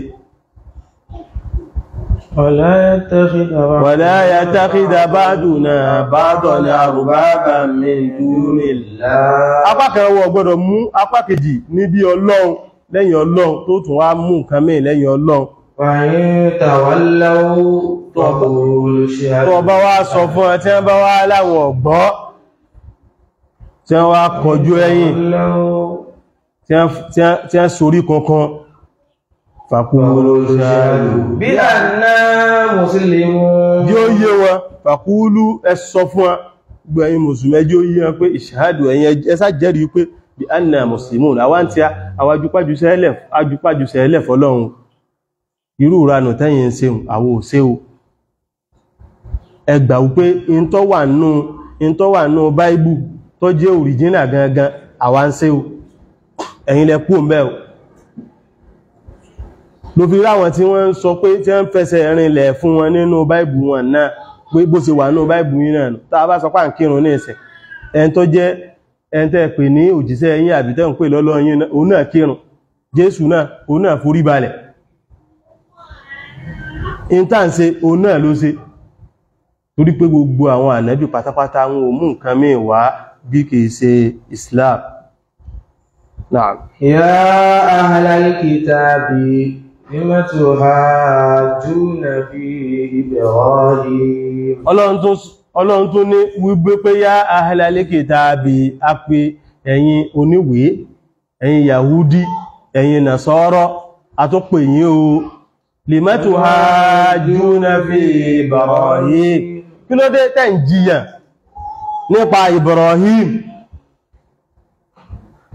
Wala yattakhidha ba'duna ba'dan arbaban min dunillah. Apá kan wọ́n gbọ́dọ̀ mú apá kejì níbi Ọlọ́run lẹ́yìn Ọlọ́run tó tún wá mú nǹkan mìí lẹ́yìn Ọlọ́run. Tó bá wá sọ fún ẹ tí wọ́n bá wá láwọn ọ̀gbọ́, tí wọ́n wá kọjú ẹ̀yìn, tí wọ́n sorí kankan, fàkúlù bí anna muslimun. Yóò yé wọn, fàkúlù ẹ sọ fún wọn, gbogbo ẹ̀yin mùsùlùmí ẹjọ́ yé wọn pé ìṣàhádù ẹ̀yin ẹ ṣá jẹ́rìí pé bí anna muslimun, àwọn tí àwọn ajúpájúsẹ́lẹ̀ fọ́lọ́run. Irú ìranù tẹ́yìn ń ṣeun, àwọ̀ ò ṣe o. Ẹ gbà wípé in tó wà nú Báíbù tó jẹ́ òrìjínà gangan, àwa ń ṣe o, ẹ̀yin lẹ kú ńbẹ̀ o. Ló fi ráwọn tí wọ́n ń sọ pé tí wọ́n ń fẹsẹ̀ rinlẹ̀ fún wọn nínú Báíbù wọn náà pé bó ṣe wà nínú Báíbù yín náà nù. Tá a bá sọ pé à ń kírun ní ìsìn, ẹni tó jẹ́ ẹni tẹ́ pè ní òjíṣẹ́ yín àbí tẹ́ ń pè lọ́lọ́ yín, òun náà kírun. Jésù náà, òun náà forí balẹ̀. Ìntànṣe òun náà ló ṣe. Torí pé gbogbo àwọn ànábì pátápátá wọn ò mú nǹkan míì wá bí kìí ṣe Islam. Naam. Ya ahlal kitabi lima tuhajjuna fi Ibrahim. Ọlọ́run tó ní wípé pé yá ahlal kitabi, a pè ẹ̀yin oníwèé, ẹ̀yin Yahudi, ẹ̀yin Nasara, a tó pè yín o. Lima tuhajjuna fi Ibrahim. Kí ló dé tẹ́ ń jiyàn nípa Ibrahim?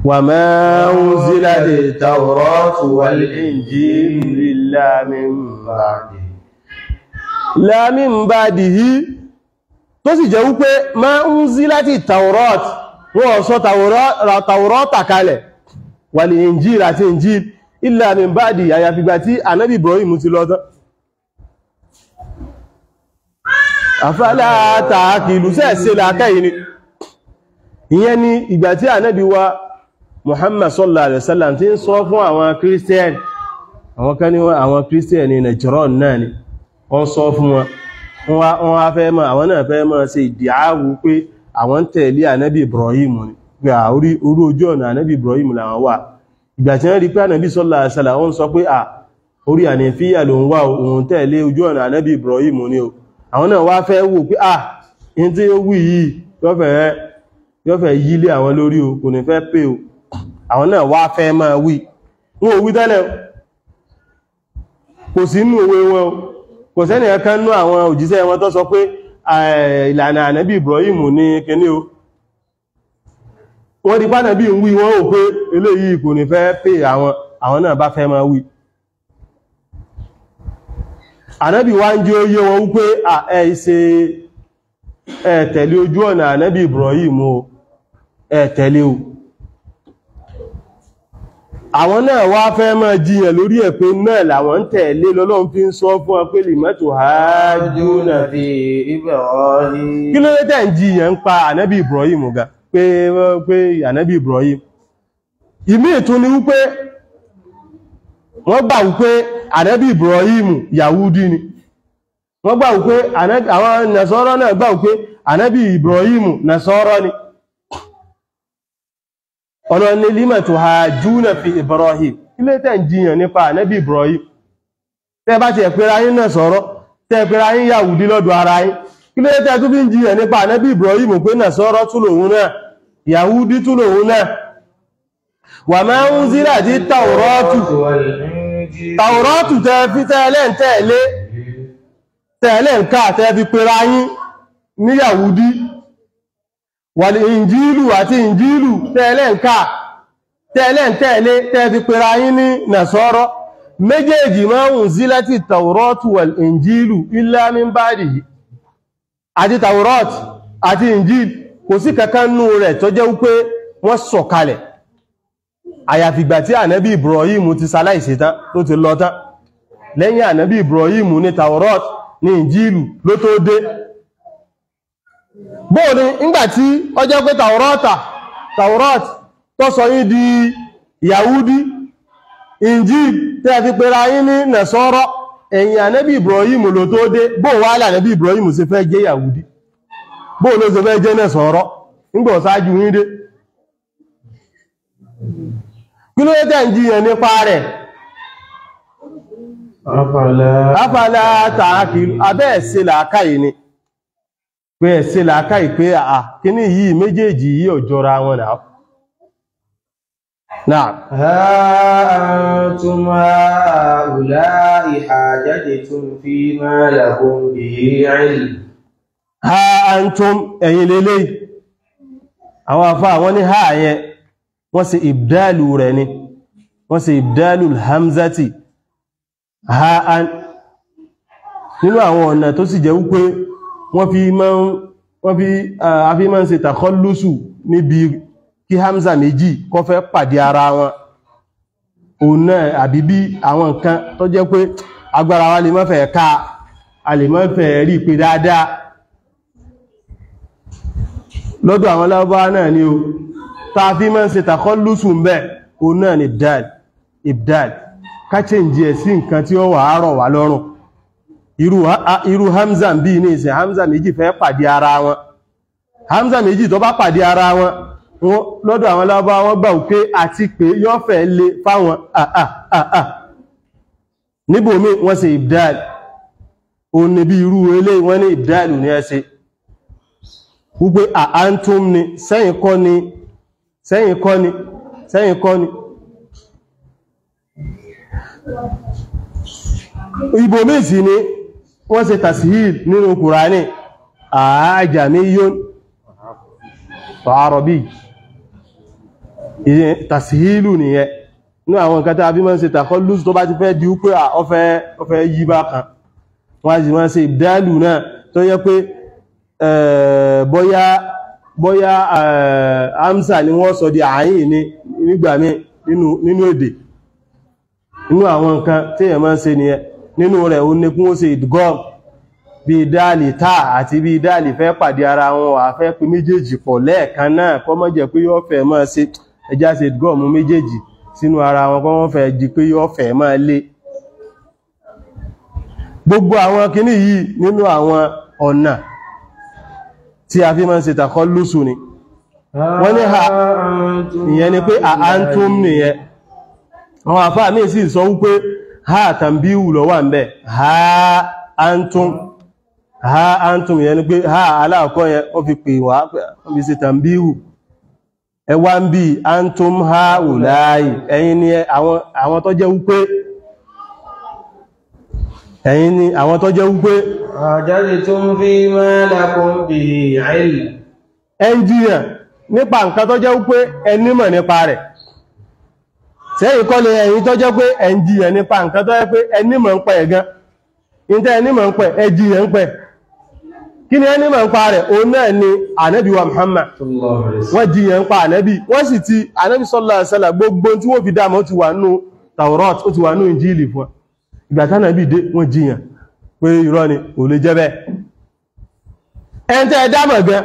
Wa ma unzilati tawratu wal injilu illa min ba'dihi. La min ba'dihi, tó sì jẹ́ wípé ma unzilati tawrat, wọ́n sọ tawrata kalẹ̀, wal injil àti injil, illa min ba'dihi, àyàfìgbà tí ànábì Ibrahim ti lọ tán. Àfálà tààkìlù sẹ́ẹ̀sẹ̀ làákẹ́ yìí ni. Ìyẹn ni ìgbà tí ànábì wa Muhammad sallallahu alaihi wasallam tí ń sọ fún àwọn Christian, àwọn kan ní àwọn Christian ní Nàìjíríà náà ni wọ́n sọ fún wọn, wọ́n wá fẹ́ mọ̀, àwọn náà fẹ́ mọ̀ ṣe ìdíáwù pé àwọn ń tẹ̀lé ànábì Ibrahim ni, pé orí ojú ọ̀nà ànábì Ibrahim làwọn wà. Ìgbà tí wọ́n rí pé ànábì sallallahu alaihi wasallam wọ́n sọ pé à orí ànífíyà ló ń wà, òun tẹ̀lé ojú ọ̀nà ànábì Ibrahim ni o. Àwọn náà wá fẹ́ wò pé à in tí ó wí yìí yóò fẹ́ yílé àwọn lórí o, kò ní fẹ́ pé o. Àwọn náà wá fẹ́ máa wí, wọn ò wí tẹ́lẹ̀, kò sí inú òwe wọn o, kò sẹ́nì ẹ̀kan nú àwọn òjíṣẹ́ wọn tó sọ pé ìlànà ànábì Ibrahim ní kíní o. Wọ́n di pánàbí ń wí, wọ́n ò pé eléyìí kò ní fẹ́ pé àwọn, àwọn náà bá fẹ́ máa wí. Ànábì wá ń jẹ́ ó yé wọn wípé ẹ ṣe ẹ tẹ̀lé ojú ọ̀nà ànábì Ibrahim o, ẹ tẹ̀lé o. Àwọn náà wá fẹ́ máa jiyàn lórí ẹ̀ pé náà làwọn ń tẹ̀lé, lọ́lọ́run fi ń sọ fún wọn pé limatu hajjuna fi Ibrahim. Kí ló dé tẹ̀ ń jiyàn ń pa ànábì Ibrahim ga pé ànábì Ibrahim? Ìmí ìtún ni wípé wọ́n gbà wípé ànábì Ibrahim Yahudi ni. Wọ́n gbà wípé àwọn Nasara náà gbà wípé ànábì Ibrahim Nasara ni. Ọ̀nà ni lima tuhajjuna fi Ibrahim. Ilé tẹ́ ń jiyàn nípa ànábì Ibrahim? Tẹ́ bá ti ẹ̀pẹ́ra yín náà sọ̀rọ̀, tẹ́ ẹ̀pẹ́ra yín Yahudi lọ́dọ̀ ara yín, kí ló tẹ́ tún fi ń jiyàn nípa ànábì Ibrahim pé Nasara tún lòun náà, Yahudi tún lòun náà? Wa ma unzilati tawratu, tàwọ̀rọ̀tù tẹ́ fi tẹ́ẹ̀lẹ́ ń tẹ́ẹ̀lé tẹ́ẹ̀lẹ́ ń ká tẹ́ fi pera yín ní Yahudi, wàlì ìnjílù àti ìnjílù tẹ́ẹ̀lẹ́ ń ká tẹ́ẹ̀lẹ́ ń tẹ́ẹ̀lé tẹ́ fi pera yín ní Nasara, méjèèjì ma unzilati tàwọ̀rọ̀tù wal ìnjílù illa min ba'dihi. Àti tàwọ̀rọ̀tù àti ìnjílù Kò sí kankan nú rẹ̀ tó jẹ́ wípé wọ́n sọ̀kalẹ̀ àyàfìgbà tí ànábì Ibrahim ti ṣaláìsí tán, tó ti lọ tán. Lẹ́yìn ànábì Ibrahim ní Taurat ní Injílù ló tó dé. Bóò ni ńgbàtí ó jẹ́ pé Taurat tó sọ yín di Yahudi, Injíl tẹ́ fi pera yín ní Nasara, ẹ̀yìn ànábì Ibrahim ló tó dé. Bóò wá lànábì Ibrahim ṣe fẹ́ jẹ́ Yahudi, bóò ló ṣe fẹ́ jẹ́ Nasara ńgbà ṣáájú yín dé? Kí ló tẹ́ ń jiyàn nípa rẹ̀? Afala ta'qilu, abẹ́ ẹ̀ṣẹ̀ làákàyè ni, pé ẹ̀ṣẹ̀ làákàyè pé àà kíní yìí méjèèjì yìí ò jọra wọn náà. Náà ha antum ha'ula'i hajajtum fima lakum bihi ilm. Ha antum, ẹ̀yin lélẹ́yìí. Àwọn afá wọ́n ní ha yẹn wọ́n ṣe ìbdálù rẹ̀ ni, wọ́n ṣe ìbdálù hamzati ha an. Nínú àwọn ọ̀nà tó sì jẹ́ wípé wọ́n fi máa ń ṣe tàkọ́lùsù níbi kí hamza méjì kó fẹ́ pàdé ara wọn, òun náà àbí bí àwọn nǹkan tó jẹ́ pé agbára wa lè má fẹ́ ká, a lè má fẹ́ rí pé dáadáa lọ́dọ̀ àwọn Lárúbáwá náà ni o, ta fi máa ń ṣe tàkọ́lùsù ń bẹ́, òun náà ni ibdal, ká change ẹ̀ sí nǹkan tí ó wà á rọ̀ wá lọ́rùn. Irú hamza bí ní ìsìn, hamza méjì fẹ́ pàdé ara wọn, hamza méjì tó bá pàdé ara wọn lọ́dọ̀ àwọn Lárúbáwá wọ́n gbà pé àti pé yóò fẹ́ lè fáwọn àà níbòmí wọ́n ṣe ibdal, òun ni bí irú eléyìí wọ́n ní ibdal ní ẹ ṣe wípé àántún ni, sẹ́yìn kọ́ ni, sẹ́yìn kọ́ ni, sẹ́yìn kọ́ ni. Ibòmí sì ni wọ́n ṣe tashil nínú Kùránì, àájàmíyún àrọ̀bí, tàṣíhìlù nìyẹn. Ní àwọn nǹkan tí a fi máa ń ṣe tàkọ́lùs tó bá ti fẹ́ di wípé ọfẹ́ yí bá kan, wọ́n sì máa ń ṣe ìdálù náà tó yẹ pé bóyá amsa ni wọ́n sọ di àyìn ní nígbà mí nínú èdè. Nínú àwọn nǹkan tí èèyàn máa ń ṣe nìyẹn. Nínú rẹ̀ ó ní kún ó ṣe ìdgọ́m bí dáàlì táà àti bí dáàlì fẹ́ pàdé ara wọn, wà fẹ́ pé méjèèjì pọ̀ lẹ́ẹ̀kan náà, kó má jẹ́ pé yóò fẹ́ máa ṣe ẹjá ṣe ìdgọ́mù méjèèjì sínú ara wọn, kó wọ́n fẹ́ di pé yóò fẹ́ máa lé. Gbogbo àwọn kinní yìí nínú àwọn ọ̀nà tí a fi máa ń ṣe tàkọ́lùsù ni. Wọ́n ní ha ìyẹn ni pé àántún nìyẹn. Àwọn àfáà míì sì sọ wípé ha tàbíhù ló wà ńbẹ̀, ha antum, ha antum ìyẹn ni pé ha aláàkọ́ yẹn ó fi pè wá, ó fi ṣe tàbíhù. Ẹ wá ń bí antum ha ùláì, ẹ̀yin ni àwọn tó jẹ́ wípé, ẹ̀yin ni àwọn tó jẹ́ wípé hajajtum fima lakum bihi ilm. Ẹnjìyàn nípa nǹkan tó jẹ́ wípé ẹ nímọ̀ nípa rẹ̀. Sẹ́yìn kọ́ lè ẹ̀yin tó jẹ́ pé ẹnjìyàn nípa nǹkan tó jẹ́ pé ẹ nímọ̀ ń pa ẹ̀ gan. Ìtẹ́ ẹ nímọ̀ ń pa ẹ jìyàn ń pẹ̀. Kí ni ẹ nímọ̀ ń pa rẹ̀? Òun náà ni ànábì wa Muhammad. Wọ́n jìyàn ń pa ànábì, wọ́n sì ti ànábì sallallahu alaihi wasallam gbogbo tí wọ́n fi dámọ̀ ó ti wà nínú Taurat, ó ti wà nínú Injili fún wọn. Ìgbà tánàbì dé wọ́n jìyàn pé irọ́ ni, ò lè jẹ́ bẹ́ẹ̀. Ẹn tẹ́ ẹ dámọ̀ gan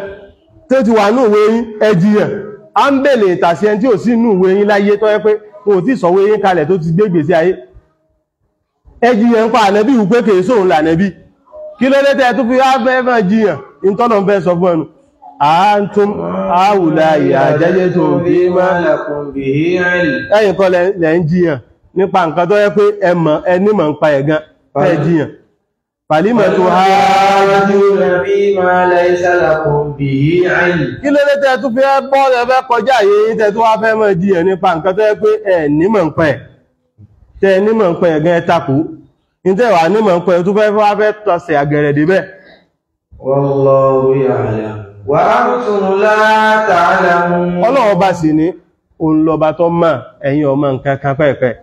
tó ti wà ní ìwé yín ẹ jìyàn. A ń bèèrè ìtàsí ẹn tí ò sí inú ìwé yín láyé tó yẹ pé wọn ò tí sọ̀wé yín kalẹ̀ tó ti gbégbè sí ayé. Ẹ jìyàn ń pa ànẹ́bí wípé kèé sóhun lànẹ́bí. Kí ló dé tẹ́ tó fi wá fẹ́ máa jìyàn? Ìtọ́nà ń fẹ́ sọ fún ẹnu. Antum haula'i hajajtum fima lakum bihi ilm. Ẹ̀yin kọ́ lẹ̀ ń jìyàn nípa nǹkan tó yẹ pé ẹ mọ̀, ẹ nímọ̀ ń pa ẹ̀ gan, ẹ jìyàn. Fàlímọ̀ tó há fima laysa lakum bihi ilm. Kí ló dé tẹ́ tó fi bọ́ ẹ fẹ́ kọjá àyè yín tẹ́ tó wá fẹ́ máa jìyàn nípa nǹkan tó yẹ pé ẹ nímọ̀ ń pa ẹ̀, tẹ́ nímọ̀ ń pa ẹ̀ gan ẹ takò. Ní tẹ́ wà nímọ̀ ń pa ẹ̀ tó fẹ́ wá fẹ́ tọ̀sẹ̀ àgẹ̀rẹ̀ débẹ̀. Wallahu ya'lam wa antum la ta'lamun. Ọlọ́run ọba sì ní òun lọba tó mọ̀, ẹ̀yin ọmọ nǹkan kan pẹ́ẹ̀pẹ́,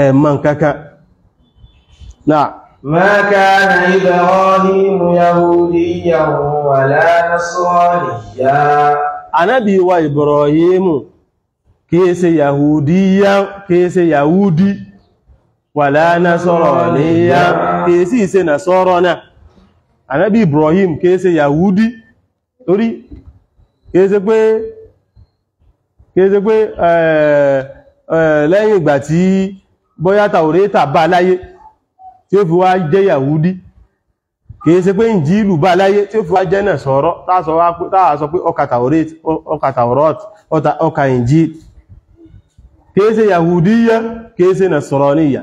ẹ̀ mọ̀ nǹkan kan. Náà. ما كان إبراهيم يهوديا ولا نصرانيا. Ànábì wa Ibrahimu kìí ṣe yahudiya, kìí ṣe yahudi, wala nasraniya, kìí sì ṣe nasọ́rọ̀ náà. Ànábì Ibrahim kìí ṣe yahudi, torí kìí ṣe pé lẹ́yìn ìgbà tí bóyá Tàórátà bá láyé tí ó fi wá jẹ́ yahudi, kìí ṣe pé Ìnjílù bá láyé tí ó fi wá jẹ́ Nasara, táà sọ pé ọkà Tàórátà, ọkà Tàórátà, ọkà Ìnjílù. Kìí ṣe yahudiya, kìí ṣe nasraniya,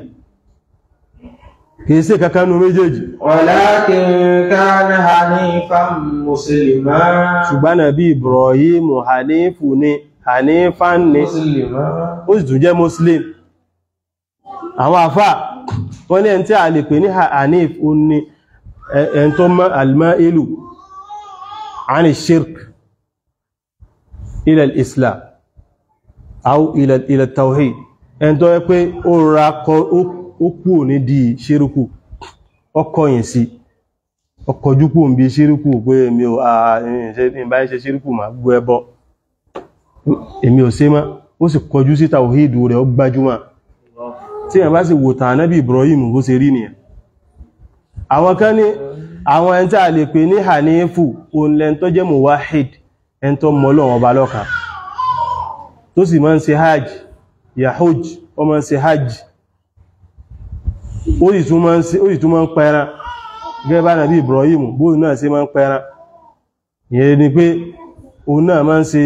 kìí ṣe kankanú méjèèjì. Walakin kana hanifan muslima. Ṣùgbọ́n Ànábì Ibrahim hanifu ni, hanifan ni, ó sì tún jẹ́ muslim. Àwọn àfà wọ́n ní ẹni tí a lè pè ní hanif ó ní ẹn tó mọ́ al-ma'ilu ani shirk ila al-islam aw ila tawhid, ẹn tó yẹ pé ó ra ó kú ní di ṣírùkù, ọkọ̀yìn sí ọkọ̀júkú ń bí ṣírùkù pé èmi ò bá ń ṣe ṣírùkù ma gbọ́ ẹbọ, èmi ò ṣe mọ́, ó sì kọjú sí tawhidu rẹ̀, ó gbájúmọ̀. Tí ẹ̀ bá sì wò tàn Ànábì Ibrahim bó ṣe rí nìyẹn. Àwọn kan ní àwọn ẹni tí a lè pè ní hanifu òun lẹni tó jẹ́ muwahid, ẹni tó mọ Ọlọ́run ọba lọ́kan, tó sì máa ń ṣe hajj, yahuj, ó máa ń ṣe hajj, ó sì tún máa ń pẹran gẹ́gẹ́ bá Ànábì Ibrahim bóun náà ṣe máa ń pẹran. Ìyẹn ni pé òun náà máa ń ṣe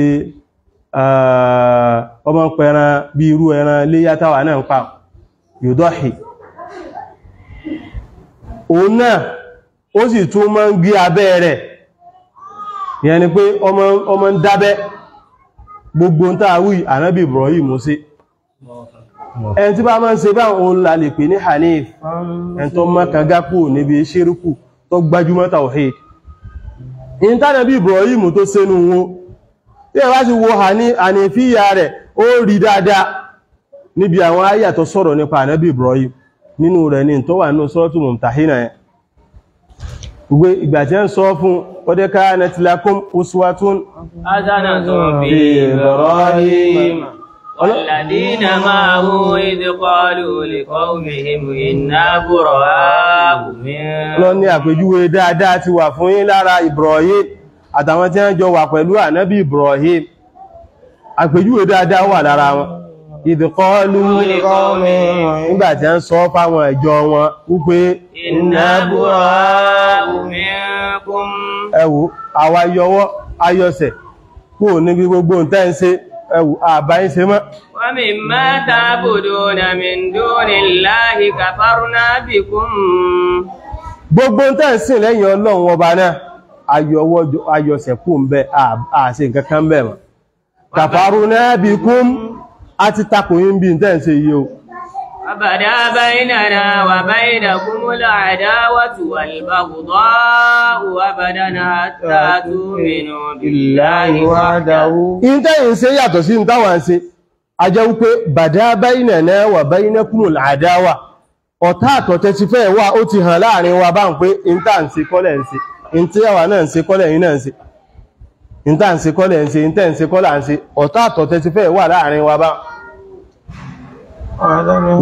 ó máa ń pẹran bí irú ẹran léyá táwa náà ń pa, yùdọ́hì. Òun náà ó sì tún máa ń gé abẹ́ rẹ̀, ìyẹn ni pé ó máa ń dábẹ́. Gbogbo ń tàà wí Ànábì Ibrahim sí. Ẹni tí bá máa ń ṣe bá òun la lè pè ní hanif, ẹni tó má kàgá kú níbi ṣírùkù, tó gbájúmọ́ tawhid. In tánàbí Ibrahim tó sẹ́nu wọn, tí ẹ bá sì wo hanifiya rẹ̀, ó rí dáadáa níbi àwọn àyà tó sọ̀rọ̀ nípa Ànábì Ibrahim. Nínú rẹ̀ ní tó wà nínú Suratu Mumtahina yẹn, gbogbo ìgbà tí ń sọ fún qad kanat lakum uswatun hasanatun fi Ibrahim walladhina ma'ahu idh qalu liqawmihim inna bura'u minkum. Lọ ní àpèjúwe dáadáa ti wà fún yín lára Ibrahim àtàwọn tí wọ́n jọ wà pẹ̀lú Ànábì Ibrahim. Àpèjúwe dáadáa wà lára wọn. Idh qalu nígbà tí ń sọ fáwọn ìjọ wọn wípé inna bura'u minkum. Ẹ wò, àwa yọwọ́ ayọsẹ̀ kúrò níbi gbogbo tẹ́ ń ṣe, ẹ wò, àbá ń ṣe mọ́. Wa mimma ta'buduna min dunillahi kafarna bikum. Gbogbo tẹ́ ń sìn lẹ́yìn Ọlọ́run ọba náà, ayọwọ́ ayọsẹ̀ kú ń bẹ, àṣe nǹkan kan bẹ̀ mọ́. Kafarna bikum, a ti takò yín bí tẹ́ ń ṣe yìí o. وبدا بيننا وبينكم العداوة والبغضاء أبدا حتى تؤمنوا بالله وحده. In tẹ́yìn ṣe yàtọ̀ sí táwa ń ṣe, a jẹ́ wípé bada baynana wa baynakumul adawa, ọ̀tá àtọ̀tẹ́ ti fẹ́ wà, ó ti hàn láàrin wa bá ń pé in tá ń ṣe kọ́lẹ̀ ń ṣe, in tí àwa náà ń ṣe kọ́lẹ̀ yín náà ń ṣe, in tá ń ṣe kọ́lẹ̀ ń ṣe, in tẹ́ ń ṣe kọ́lẹ̀ ń ṣe, ọ̀tá àtọ̀tẹ́ ti fẹ́ wà láàrin wa bá.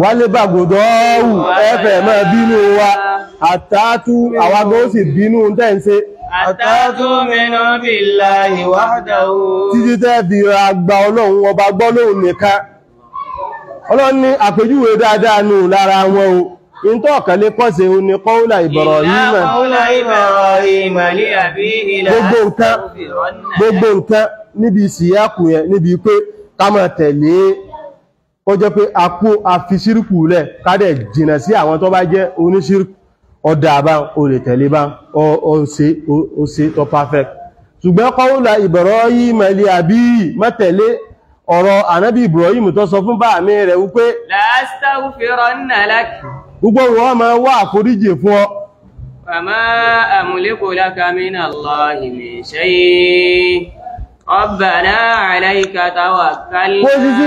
Wálé bàgòdọ́ ọ̀hù ẹfẹ̀ mọ́ bínú wa, àtàtú àwágbó sì bínú tẹ́ ń ṣe. Àtàtú mínú billahi wahdahu. Títí tẹ́ fi àgbà Ọlọ́run ọba gbọ́ lóhun nìkan. Ọlọ́run ní àpèjúwe dáadáa nù lára wọn o. In tó ọ̀kan lè kọ́sẹ̀ o ní qawla Ibrahim. Gbogbo nǹkan níbi ìsìyàkù yẹn, níbi pé ká máa tẹ̀lé, ó jẹ́ pé a kó a fi ṣírùkù lẹ̀ kádẹ̀ jìnà sí àwọn tó bá jẹ́ oníṣírùkù, ọ̀dà bá o lè tẹ̀lé bá o ṣe tó perfect. Ṣùgbọ́n qawla Ibrahim li abihi, má tẹ̀lé ọ̀rọ̀ Ànábì Ibrahim tó sọ fún bá mi rẹ̀ wípé la astaghfiranna lak, gbogbo wọn máa wá àforíjì fún ọ. Wa ma amliku laka minallahi min shay. ربنا عليك توكلنا. Kó sí sí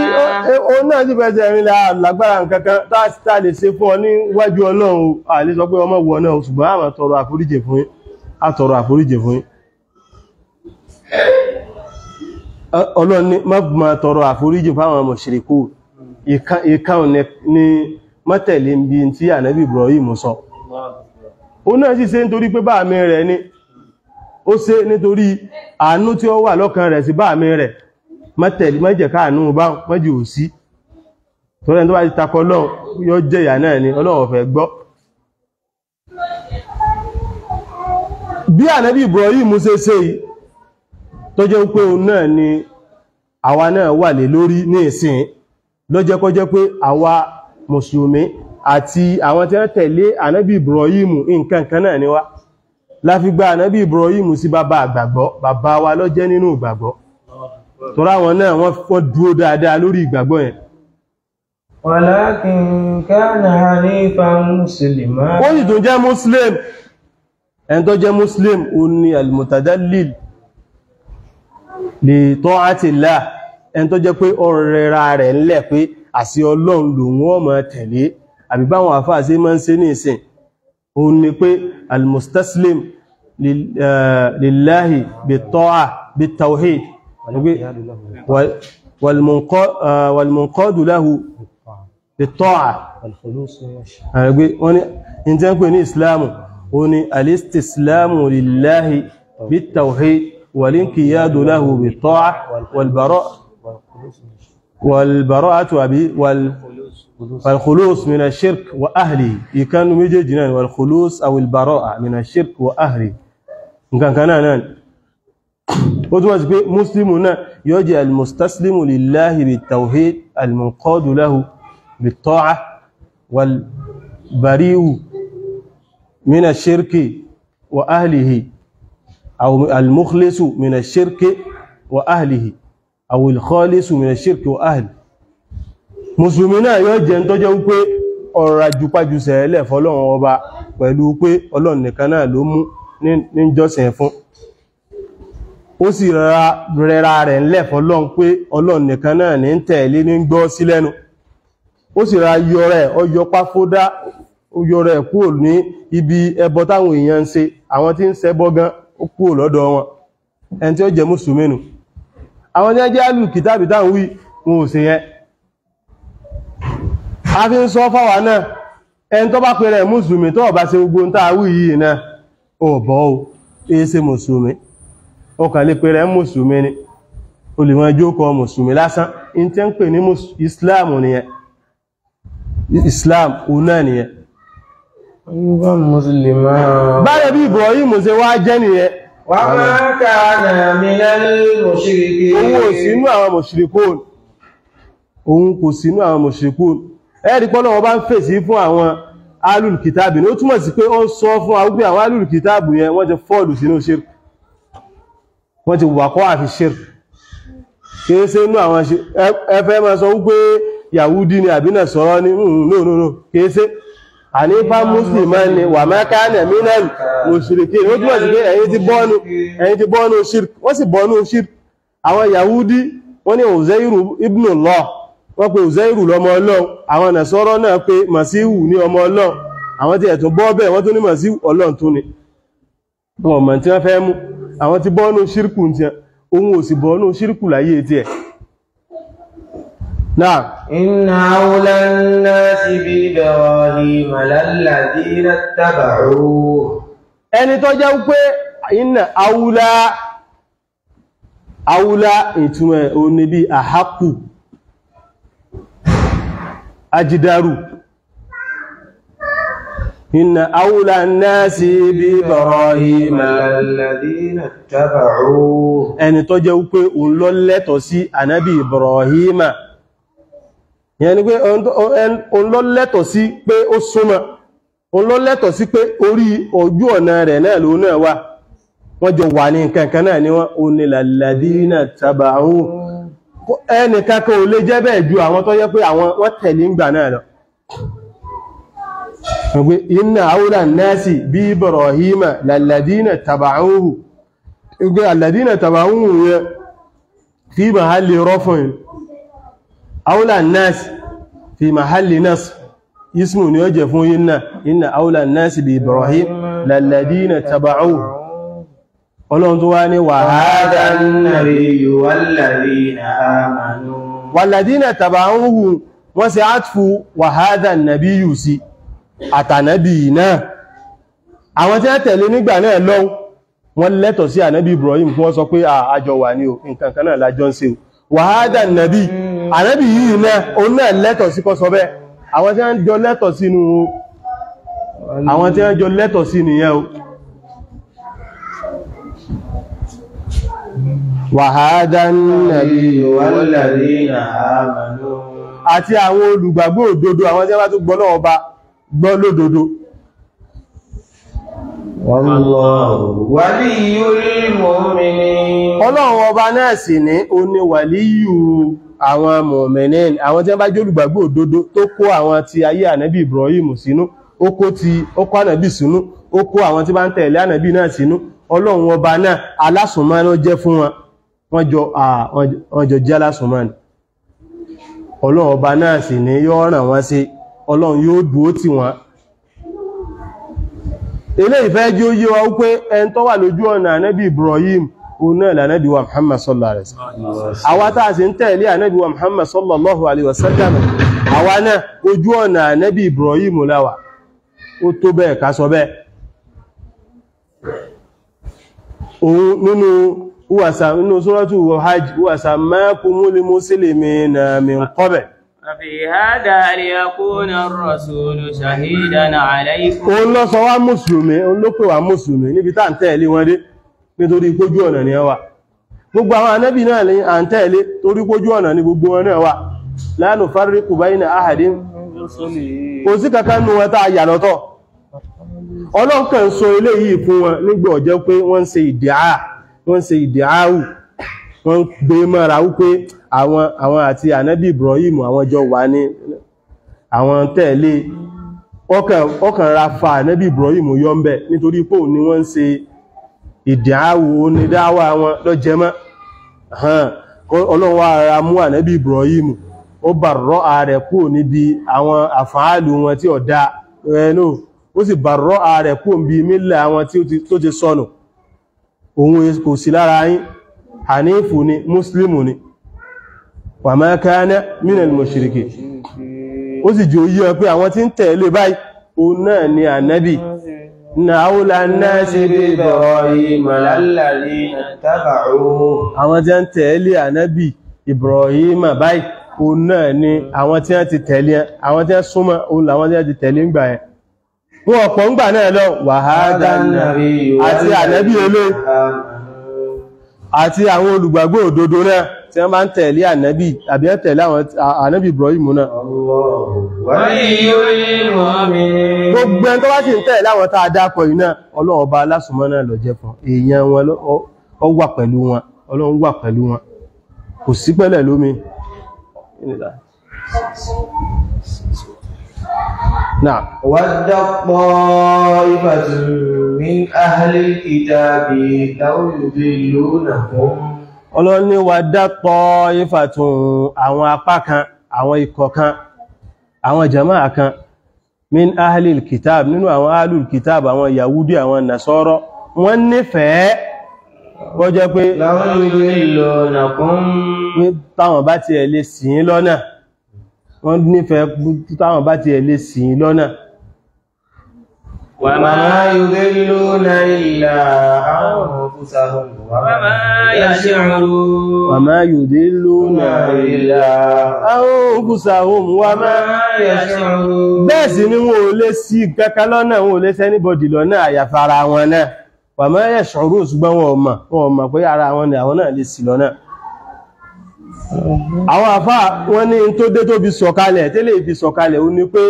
òun náà sì fẹsẹ̀ rìn lágbára nǹkankan tá lè ṣe fún ọ níwájú Ọlọ́run, a lè sọ pé ọmọ wọ náà, ṣùgbọ́n a máa tọrọ àforíjì fún yín, a tọrọ àforíjì fún yín. Ọlọ́run ní má máa tọrọ àforíjì fáwọn mùṣírikù. Ìkan ní mọ́tẹ̀lé bí tí Ànábì Ibrahim sọ. Ó náà sì ṣe nítorí pé bá mi rẹ̀ ni ó ṣe, nítorí àánú tí ó wà lọ́kàn rẹ̀ sí bá mi rẹ̀. Mọ́tẹ̀lé mọ́jẹ̀ káànú bá mọ́jì ò sí torí ẹni tó bá ti takọ Ọlọ́run yóò jẹ̀yà náà ni Ọlọ́run fẹ́ gbọ́. Bí Ànábì Ibrahim ṣe ṣe yìí tó jẹ́ pé òun náà ni àwa náà wà lé lórí ní ìsìn, ló jẹ́ kó jẹ́ pé àwa mùsùlùmí àti àwọn tí wọ́n tẹ̀lé Ànábì Ibrahim nǹkan kan náà ni wá. La fi gba Ànábì Ibrahim sí bàbá àgbàgbọ́, bàbá wa ló jẹ́ nínú ìgbàgbọ́, torí àwọn náà wọ́n dúró dáadáa lórí ìgbàgbọ́ yẹn. Walakin kana hanifan muslima. Ó sì tún jẹ́ muslim. Ẹni tó jẹ́ muslim ó ní al-mutadallil li ta'atillah, ẹni tó jẹ́ pé ó rẹra rẹ̀ ńlẹ̀ pé àṣẹ Ọlọ́run lòun ó máa tẹ̀lé, àbí báwọn àfáà ṣe máa ń ṣe ní ìsìn. Ó ní pé al-mustaslim lillahi bit-ta'a bit-tawhid wal-munqadu lahu bit-ta'a. Wọ́n ní jẹ́ pé ní islamu ó ní al-istislamu lillahi bit-tawhid wal-inqiyadu lahu bit-ta'a wal-bara'atu àbí wal-khulus min ash-shirk wa ahlihi. Ìkanu méjèèjì náà wal-khulus aw al-bara'a min ash-shirk wa ahlihi, nǹkan kan náà. Ó túnmọ̀ sí pé muslimu náà yóò jẹ́ al-mustaslimu lillahi bit-tawhid al-munqadu lahu bit-ta'a wal-bari'u min ash-shirki wa ahlihi, aw al-mukhlisu min ash-shirki wa ahlihi, aw al-khalisu min ash-shirki wa ahlihi. Mùsùlùmí náà yóò jẹ́ tó jẹ́ wípé ọ̀rọ̀ ajúpájúsẹ̀ ẹlẹ́ fọ́lọ́run ọba pẹ̀lú pé Ọlọ́run nìkan náà ló mú ní jọ́sìn fún. Ó sì rẹra rẹ̀ ńlẹ̀ fọ́lọ́run pé Ọlọ́run nìkan náà ní ń tẹ̀lé ní gbọ́ sí lẹ́nu. Ó sì ra yọ rẹ̀ ọyọ páfódá, ó yọ rẹ̀ kúrò ní ibi ẹbọ táwọn èèyàn ń ṣe, àwọn tí ń ṣẹbọ gan ó kúrò lọ́dọ̀ wọn. Ẹni tí ó jẹ́ mùsùlùmí nù. Àwọn tí wọ́n jẹ́ alùkìtàbí táwọn wí wọn ò ṣe yẹn. A fi ń sọ fáwà náà, ẹni tó bá pèrè mùsùlùmí tó bá ṣe gbogbo ń tàà wí yìí náà, ó bọ́ o, èé ṣe mùsùlùmí. Ó kàn lè pèrè mùsùlùmí ni, ó lè máa jókòó mùsùlùmí lásán. In tí ń pè ní Islam nìyẹn. Islam òun náà nìyẹn. Báyẹ̀ bí Ibrahim ṣe wá jẹ́ nìyẹn. Wa ma kana minal mushrikin. Òun ò sínú àwọn mushrikun. Òun kò sínú àwọn mushrikun. Ẹ̀rí pọ́lọ́wọ́ bá ń fèsì fún àwọn alùkìtàbì ní ó túmọ̀ sí pé ó ń sọ fún àwọn pé àwọn alùkìtàbì yẹn wọ́n ti fọ́ọ̀lù sínú ṣírk, wọ́n ti wàkọ́ àfi ṣírk. Kìí ṣe inú àwọn ẹfẹ́ máa sọ wípé Yahudi ni àbí Nasara ni, no no no, kìí ṣe ànífà mùsùlùmí ni wà má kana minal mushrikin. Ó túmọ̀ sí pé ẹ̀yin ti bọ́nu ṣírk, wọ́n sì bọ́nu ṣírk. Àwọn Yahudi wọ́n ní Uzairu ibn Allah, wọ́n pe Uzairu lọ́mọ Ọlọ́run. Àwọn Nasara náà pe Masihu ní ọmọ Ọlọ́run. Àwọn tí ẹ̀tún bọ́ bẹ́ẹ̀ wọ́n tún ní Masihu Ọlọ́run tún ni. Wọ́n mọ̀ tí wọ́n fẹ́ mú. Àwọn tí bọ́nú ṣírkù tí òun ò sì bọ́nú ṣírkù láyé tí ẹ̀. Náà. Inna awla an-nasi bi Ibrahima lalladhina ittaba'uhu. Ẹni tó jẹ́ pé inna awla awla ìtumọ̀ òun ni bí àhákù ajidaru. Inna awla an-nasi bi Ibrahima lalladhina ittaba'uhu. Ẹni tó jẹ́ wípé òun ló lẹ́tọ̀ọ́ sí ànábì Ibrahima, ìyẹn ni pé òun ló lẹ́tọ̀ọ́ sí pé ó súnmọ́, òun ló lẹ́tọ̀ọ́ sí pé orí ojú ọ̀nà rẹ̀ náà lòun náà wà, wọ́n jọ wà ní nǹkan kan náà ni wọ́n. Òun ni lalladhina ittaba'uhu. Ẹni kankan ò lè jẹ́ bẹ́ẹ̀ ju àwọn tó jẹ́ pé àwọn wọ́n tẹ̀lé ń gbà náà lọ. Inna awla an-nasi bi Ibrahima lalladhina taba'uhu. Ìgbé alladhina taba'uhu yẹn fi mahalli raf'in, awla an-nas fi mahalli nasb, ismu ni ó jẹ́ fún inna, inna awla an-nas bi Ibrahim lalladhina taba'uhu. Ọlọ́run tó wá ní wa hadha an-nabiyyu walladhina amanu, walladhina taba'uhu, wọ́n ṣe àtfù wa hadha an-nabiyyu sí àtànàbì náà. Àwọn tí wọ́n tẹ̀lé nígbà náà lọ́hùn, wọ́n lẹ́tọ̀ sí ànábì Ibrahim fún wọ́n sọ pé àjọ wà ní o, nǹkan kan náà lájọ́ ń ṣe o. Wa hadha an-nabi, ànábì yìí náà, òun náà lẹ́tọ̀ sí kó sọ bẹ́ẹ̀. Àwọn tí wọ́n jọ lẹ́tọ̀ sínú o, àwọn tí wọ́n jọ lẹ́tọ̀ sí nìyẹn o. Wa hadha an-nabiyyu walladhina amanu, àti àwọn olùgbàgbọ́ òdodo, àwọn tí wọ́n bá tún gbọ́ náà ọba gbọ́ lódodo. Wallahu waliyyul mu'minin, Ọlọ́run ọba náà sì ní ó ní wàlíyù àwọn mọ̀mìnín, àwọn tí wọ́n bá jẹ́ olùgbàgbọ́ òdodo tó kó àwọn ti ayé ànábì Ibrahim sínú, ó kó ànábì sínú, ó kó àwọn tí bá ń tẹ̀lé ànábì náà sínú. Ọlọ́run ọba náà alásùnmọ́ ló jẹ́ fún wọn, wọ́n jọ jẹ́ alásùnmọ́ ni. Ọlọ́run ọba náà sì ní yóò ràn wọ́n sí, Ọlọ́run yóò dúó tì wọ́n. Ilé ìfẹ́ jí ó yé wa wípé ẹn tó wà lójú ọ̀nà ànábì Ibrahim òun náà lànábì wa Muhammad sallallahu alaihi wasallam. Àwa tá a sì ń tẹ̀lé ànábì wa Muhammad sallallahu alaihi wasallam, àwa náà ojú ọ̀nà ànábì Ibrahim la wà. Ó tó bẹ́ẹ̀ ká sọ bẹ́ẹ̀. Òun nínú wàsà nínú suratu Hajj, wa sammakumul muslimina min qabl. وفي هذا ليكون الرسول شهيدا عليكم. Òun ló sọ wá mùsùlùmí, òun ló pè wá mùsùlùmí níbi tá ń tẹ̀lé wọn dé, nítorí pójú ọ̀nà ni wà. Gbogbo àwọn ànábì náà ní à ń tẹ̀lé torí pójú ọ̀nà ni gbogbo wọn náà wà. La nufarriqu bayna ahadin, kò sí kankan nú wọn tá a yà lọ́tọ̀. Ọlọ́run kàn sọ eléyìí fún wọn nígbà ọjọ́ pé wọ́n ń ṣe ìdíà, wọ́n ń ṣe ìdíàwù, wọ́n ń gbé mọ́ra wípé àwọn àti ànábì Ibrahim àwọn jọ wà ní àwọn tẹ̀lé. Ọkàn ra fa ànábì Ibrahim yọ ń bẹ̀ nítorí pé òun ni wọ́n ń ṣe ìdíàwò onídáwà wọn lọ́jẹmọ́. Ọlọ́run wá ara mú ànábì Ibrahim, ó bà rọ́ ààrẹ kúrò níbi àwọn àfààlù wọn tí ọ̀dá ẹnu, ó sì bà rọ́ ààrẹ kúrò níbi mílẹ̀ àwọn tó ti sọnù. Òun kò sí lára yín, Hanifu ni, Muslimu ni, wa ma kana minal mushrikin. Ó sì jẹ́ òyí ọ pé àwọn tí ń tẹ̀lé báyìí òun náà ni ànábì. Inna awla an-nasi bi Ibrahim lalladhina taba'uhu, àwọn tí ń tẹ̀lé ànábì Ibrahim báyìí òun náà ni àwọn tí wọ́n ti tẹ̀lé, àwọn tí wọ́n súnmọ́ òun làwọn tí wọ́n ti tẹ̀lé ńgbà yẹn. Wọ́n ọ̀pọ̀ ńgbà náà lọ, wa hadha an-nabiyyu àti ànábì olóò àti àwọn olùgbàgbọ́ òdodo náà tí wọ́n bá ń tẹ̀lé ànábì àbí ẹ tẹ̀lé àwọn ànábì Ibrahim náà. Waliyyul mu'minin, Gbogbo ẹni tó bá sì ń tẹ̀lé àwọn tá a dápọ̀ yìí náà, Ọlọ́run ọba alásùnmọ́ náà ló jẹ́ fún èèyàn wọn, ó wà pẹ̀lú wọn, Ọlọ́run wà pẹ̀lú wọn, kò sí pẹ̀lẹ̀ lómi. Náà. wadda ta'ifatun min ahlil kitabi law yudillunakum, Ọlọ́run ní wadda ta'ifatun, àwọn apá kan, àwọn ikọ̀ kan, àwọn jama'a kan, min ahlil kitab, nínú àwọn ahlul kitab, àwọn Yahudi, àwọn Nasara, wọ́n nífẹ̀ẹ́ kó jẹ́ pé law yudillunakum, táwọn bá ti ẹ̀ lè ṣì yín lọ́nà, wọ́n nífẹ̀ẹ́ táwọn bá ti ẹ̀ lè ṣì yín lọ́nà. wa ma yudilluna illa anfusahum wa ma yash'urun, wa ma yudilluna illa anfusahum wa ma yash'urun. Bẹ́ẹ̀ sì ni wọn ò lè ṣì kankan lọ́nà, wọn ò lè ṣì anybody lọ́nà àyàfà ara wọn náà. Wa ma yash'urun, ṣùgbọ́n wọn ò mọ̀ pé ara wọn ni àwọn náà lè ṣì lọ́nà. Àwọn àfá wọn ní tó dé tó fi sọ̀kalẹ̀, tẹ́lẹ̀ fi sọ̀kalẹ̀ ó ní pé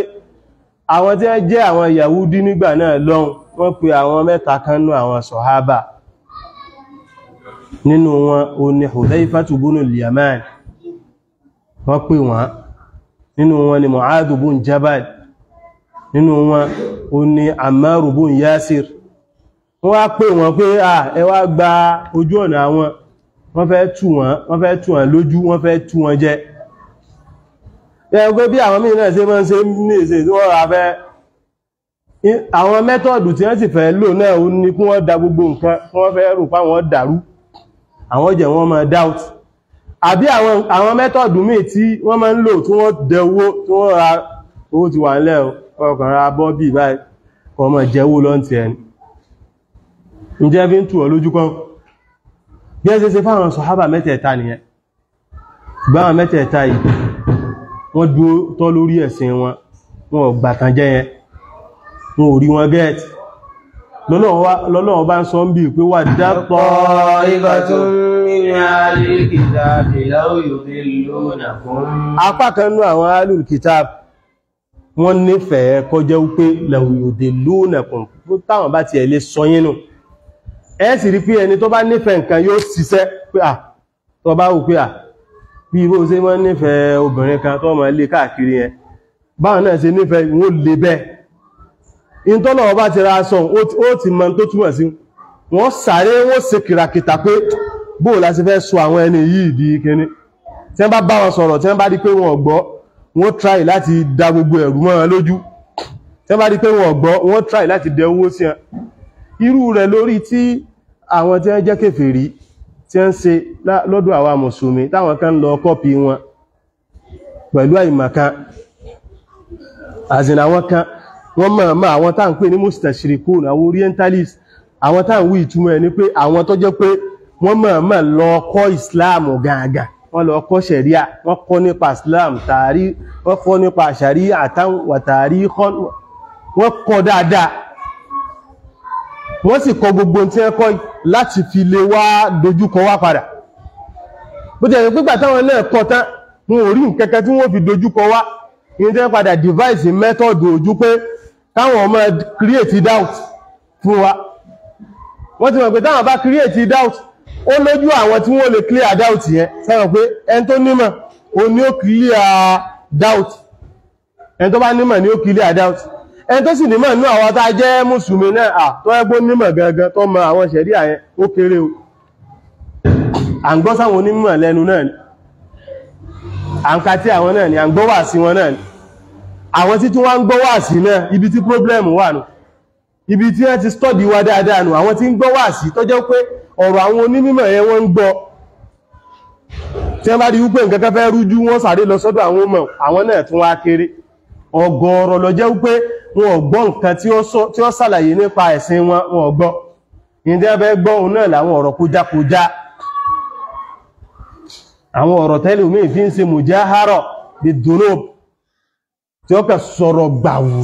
àwọn tí wọ́n jẹ́ àwọn Yahudi nígbà náà lọ́hùn, wọ́n pe àwọn mẹ́ta kan nú àwọn sọ̀hábà. Nínú wọn ó ní Hudhaifatu bunu al-Yaman, wọ́n pè wọ́n. Nínú wọn ni Mu'adh bun Jabal, nínú wọn ó ní Ammar bun Yasir. Wọ́n wá pè wọ́n pé ẹ wá gba ojú ọ̀nà àwọn. Wọ́n fẹ́ tú wọn, wọ́n fẹ́ tú wọn lójú, wọ́n fẹ́ tú wọn jẹ. Ẹgbẹ́ bí àwọn míì náà ṣe máa ń ṣe ní ìṣe tí wọ́n ra fẹ́, àwọn mẹ́tọ̀dù tí wọ́n sì fẹ́ lò náà ó ní kí wọ́n da gbogbo nǹkan, kí wọ́n fẹ́ rò páwọn dàrú, àwọn jẹ́ wọ́n máa doubt. Àbí àwọn mẹ́tọ̀dù míì tí wọ́n máa ń lò tí wọ́n dẹ owó, tí wọ́n ra owó ti wà nílẹ̀, ọkàn ra bọ́bì báyìí, kọ́ mọ̀ jẹ́wó lọ́ntì ẹni. Ǹjẹ́ fi ń tù ọ lójú kan? Bí ẹ ṣe ṣe fáwọn sọ̀hábà mẹ́tẹ̀ẹ̀ta nìyẹn. Ṣùgbọ́n àwọn mẹ́tẹ̀ẹ̀ta yìí, wọ́n dúró tọ́ lórí ẹ̀sìn wọn, wọn ò gbàtàn jẹ́ yẹn, wọn ò rí wọn gẹ́ẹ̀tì. Lọ́lọ́wọ́ bá ń sọ ń bí pé wà dápọ̀ apá kan nú àwọn alul kitab, wọ́n nífẹ̀ẹ́ kọjẹ́ wípé law yudillunakum, táwọn bá ti ẹ̀ lè sọ yín nù. Ẹ sì rí pé ẹni tó bá nífẹ̀ẹ́ nǹkan yóò ṣiṣẹ́ pé à, tó bá wù pé à, bí bó ṣe mọ́ nífẹ̀ẹ́ obìnrin kan tó mọ́ lé káàkiri yẹn, báwọn náà ṣe nífẹ̀ẹ́ wọ́n lè bẹ́ẹ̀. Ìtọ́lọ̀ ọba ti ra sọ, ó ti mọ tó túmọ̀ sí. Wọ́n sáré, wọ́n ṣe kìràkìtà pé bóò la ṣe fẹ́ sọ àwọn ẹni yìí di kíní. Tí wọ́n bá bá wọn sọ̀rọ̀, tí wọ́n bá rí pé wọn ò gbọ́, wọ́n try láti da gbogbo ẹ̀rù mọ́ wọn lójú. Tí wọ́n bá rí pé wọn ò gbọ́, wọ́n try láti dẹ owó sí wọn. Irú rẹ̀ lórí tí àwọn tí wọ́n jẹ́ kèfèrí tí wọ́n ń ṣe lọ́dọ̀ àwa mùsùlùmí, táwọn kan lọ kọ́pì wọn pẹ̀lú àìmọ̀kan. Àzìn àwọn kan wọ́n mọ̀ mọ̀ àwọn tá ń pè ní mustashirikun, àwọn orientalist, àwọn tá ń wí ìtumọ̀ ẹ̀ ní pé àwọn tó jẹ́ pé wọ́n mọ̀ mọ̀ lọ kọ́ Islam gàgà, wọ́n lọ kọ́ ṣẹ̀ríà, wọ́n kọ́ nípa Islam tàrí, wọ́n kọ́ nípa ṣàríà wàtàrí, wọ́n kọ́ dáadáa, wọ́n sì kọ́ gbogbo tí wọ́n kọ́ láti fi lè wá dojúkọ wá padà. Bó ti ẹ̀yìn pígbà táwọn náà kọ́ tán, wọn ò rí nǹkankan tí wọ́n fi dojúkọ wá. Ìyẹn tẹ́ padà devise method ojú pé káwọn ọmọ create doubt fún wa. Wọ́n ti mọ̀ pé táwọn bá create doubt, ó lójú àwọn tí wọ́n lè clear doubt yẹn. Sẹ́wọ̀n pé ẹni tó nímọ̀ ó ní ó clear doubt, ẹni tó bá nímọ̀ ní ó clear doubt, ẹni tó sì nímọ̀ nínú àwọn tá jẹ́ mùsùlùmí náà, à tó ẹgbó nímọ̀ gangan tó mọ àwọn ṣẹ̀ríà yẹn, ó kéré o. À ń gbọ́ sáwọn onímọ̀ lẹ́nu náà ni, à ń ka tí àwọn náà ni, à ń gbọ́ wà sí wọn náà ni. Àwọn tí tún wá ń gbọ́ wà sí náà, ibi tí problem wà nù, ibi tí wọ́n ti study wa dáadáa nù. Àwọn tí ń gbọ́ wà sí tó jẹ́ pé ọ̀rọ̀ àwọn onímọ̀ yẹn wọ́n ń gbọ́, tí wọ́n bá rí wípé nǹkan kan fẹ́ rújú, wọ́n sáré lọ sọ́dọ̀ àwọn ọmọ, àwọn náà tún wá kéré. Ọ̀gọ̀ọ̀rọ̀ ló jẹ́ wípé wọn ò gbọ́ nǹkan tí ó ṣàlàyé nípa ẹ̀sìn wọn, wọn ò gbọ́. Ìyẹn tí wọ́n fẹ́ gbọ́ òun náà làwọn ọ̀rọ̀ kójákójá, àwọn ọ̀rọ̀ tẹ́lẹ̀ omi fi ń ṣe mùjáhárọ̀ bí dùnú, tí ó kà sọ̀rọ̀ gbàwù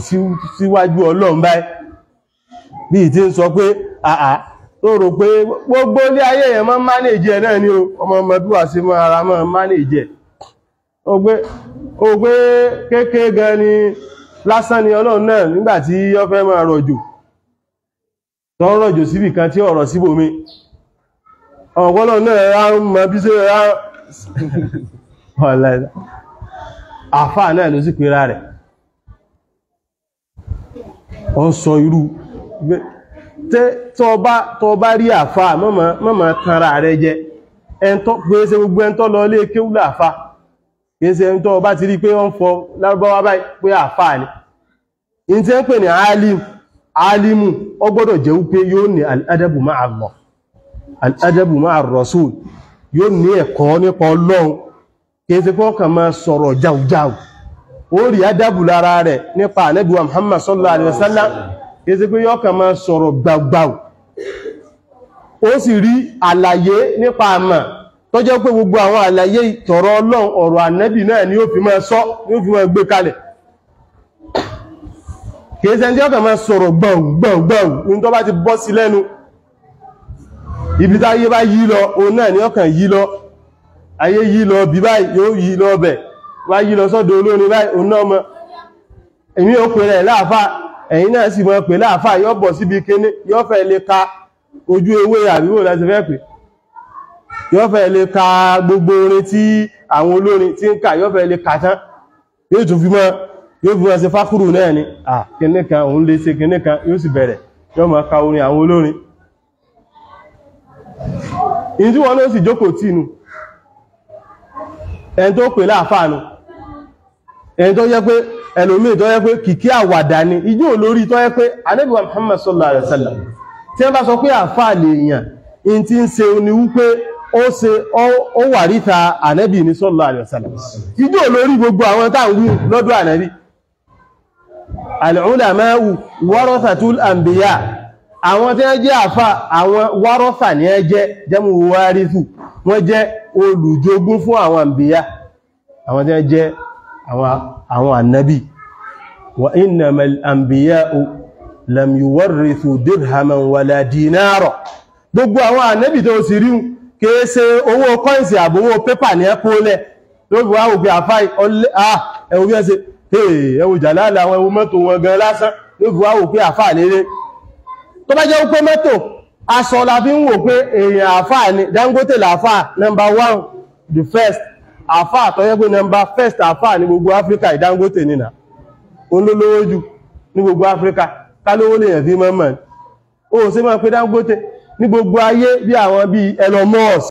síwájú Ọlọ́run báyìí, bí i tí ń sọ pé àà tó rò pé gbogbo ilé ayé yẹn máa mánéjì ẹ̀ náà ni o, ọmọ ọmọ bí wà sí máa ara máa mánéjì ẹ̀. Ó gbé kéèké gan ni lásán ni Ọlọ́run náà nígbàtí ó fẹ́ máa rọ̀jò, tó ń rọ̀jò síbì kan tí ọ̀rọ̀ síbòmí, ọ̀pọ̀lọ́ náà rá ń mọ bí sí rá. Àfáà náà ló sì pera rẹ̀, ó ń sọ irú tó bá rí àfáà mọ́mọ̀ tanra rẹ̀ jẹ. Pèsè gbogbo ẹn tó lọ ilé kéwú láàfáà, pèsè ẹn tó bá ti rí pé wọ́n fọ lárúbáwá báyìí pé àfáà ni. In tí ń pè ní alim, alimu ó gbọ́dọ̀ jẹ́ wípé yóò ní al-adabu ma'a Allah, al-adabu ma'a ar-rasul, yóò ní ẹ̀kọ́ nípa Ọlọ́run. Kìí ṣe fọ́kàn máa sọ̀rọ̀ jáujáu, ó rí adábù lára rẹ̀ nípa Ànábì wa Muhammad sallallahu alaihi wasallam. Kìí ṣe pé yọ́kàn máa sọ̀rọ̀ gbàgbàù, ó sì rí àlàyé nípa àmà tó jẹ́ pé gbogbo àwọn àlàyé tọ̀rọ̀ Ọlọ́run, ọ̀rọ̀ Ànábì náà ni ó fi máa sọ, ni ó fi máa gbé kalẹ̀. Kìí ṣe tí yọ́kàn máa sọ̀rọ̀ gbàugbàugbàu ní tó bá ti bọ́ sí lẹ́nu. Ibi táyé bá yí lọ, òun náà ni ọkàn yí lọ. Ayé yí lọ bí báyìí, yóò yí lọ bẹ̀, wá yí lọ sọ́dọ̀ olórin báyìí, òun náà mọ́. Èmi ò pè rẹ̀ láàfá, ẹ̀yin náà sì mọ́ pè láàfá, yóò bọ̀ síbi kíní, yóò fẹ́ lè ka ojú ewé àbíwò láti fẹ́ pè, yóò fẹ́ lè ka gbogbo orin tí àwọn olórin tí ń kà, yóò fẹ́ lè kà tán, yóò tún fi mọ́, yóò fi mọ́ ṣe fákúrù náà ni, à kíní kan òun lè ṣe kíní kan, yóò sì bẹ̀rẹ̀, yóò máa ka orin àwọn olórin. In tí wọ́n ló sì jókòó tí inú ẹni tó pè láàfáànù, ẹni tó jẹ́ pé ẹlòmíì tó jẹ́ pé kìkí àwàdà ni ijó olórí tó jẹ́ pé Ànábì wa Muhammad sallallahu alaihi wasallam tí wọ́n bá sọ pé àfáà lè yàn, in tí ń ṣe ni wípé ó ṣe ó wà ríta Ànábì ní sallallahu alaihi wasallam. Ijó olórí gbogbo àwọn tá ń wí lọ́dọ̀ Ànábì, al-ulama'u warathatul anbiya, àwọn tí wọ́n jẹ́ àfà, àwọn wárọ́fà ní ẹ jẹ́ jẹ́mú wárífù, wọ́n jẹ́ olùjogún fún àwọn àmbíyà, àwọn tí wọ́n jẹ́ àwọn ànábì. Wa innamal anbiya'u lam yuwarrithu dirhaman wala dinara, gbogbo àwọn ànábì tó sì rí kìí ṣe owó kọ́ìnsì àbówó pépà ní ẹkọ́lẹ̀ tó fi wá òfin àfá ẹwù bí ẹ ṣe ẹwù jàlálà àwọn ẹwù mọ́tò wọn gan lásán ló fi wá òfin àfá léré. Tó bá jẹ́ pé mọ́tò aṣọ la fi ń wò pé èèyàn àfáà ni Dangote làfáà number one, the first àfáà tó yẹ pé number first àfáà ní gbogbo Áfíríkà, Dangote nìna olólówó jù ní gbogbo Áfíríkà, kálówó lèèyàn fi mọ́mọ́ ó sì máa pé Dangote ní gbogbo ayé bí àwọn bí Elon Musk.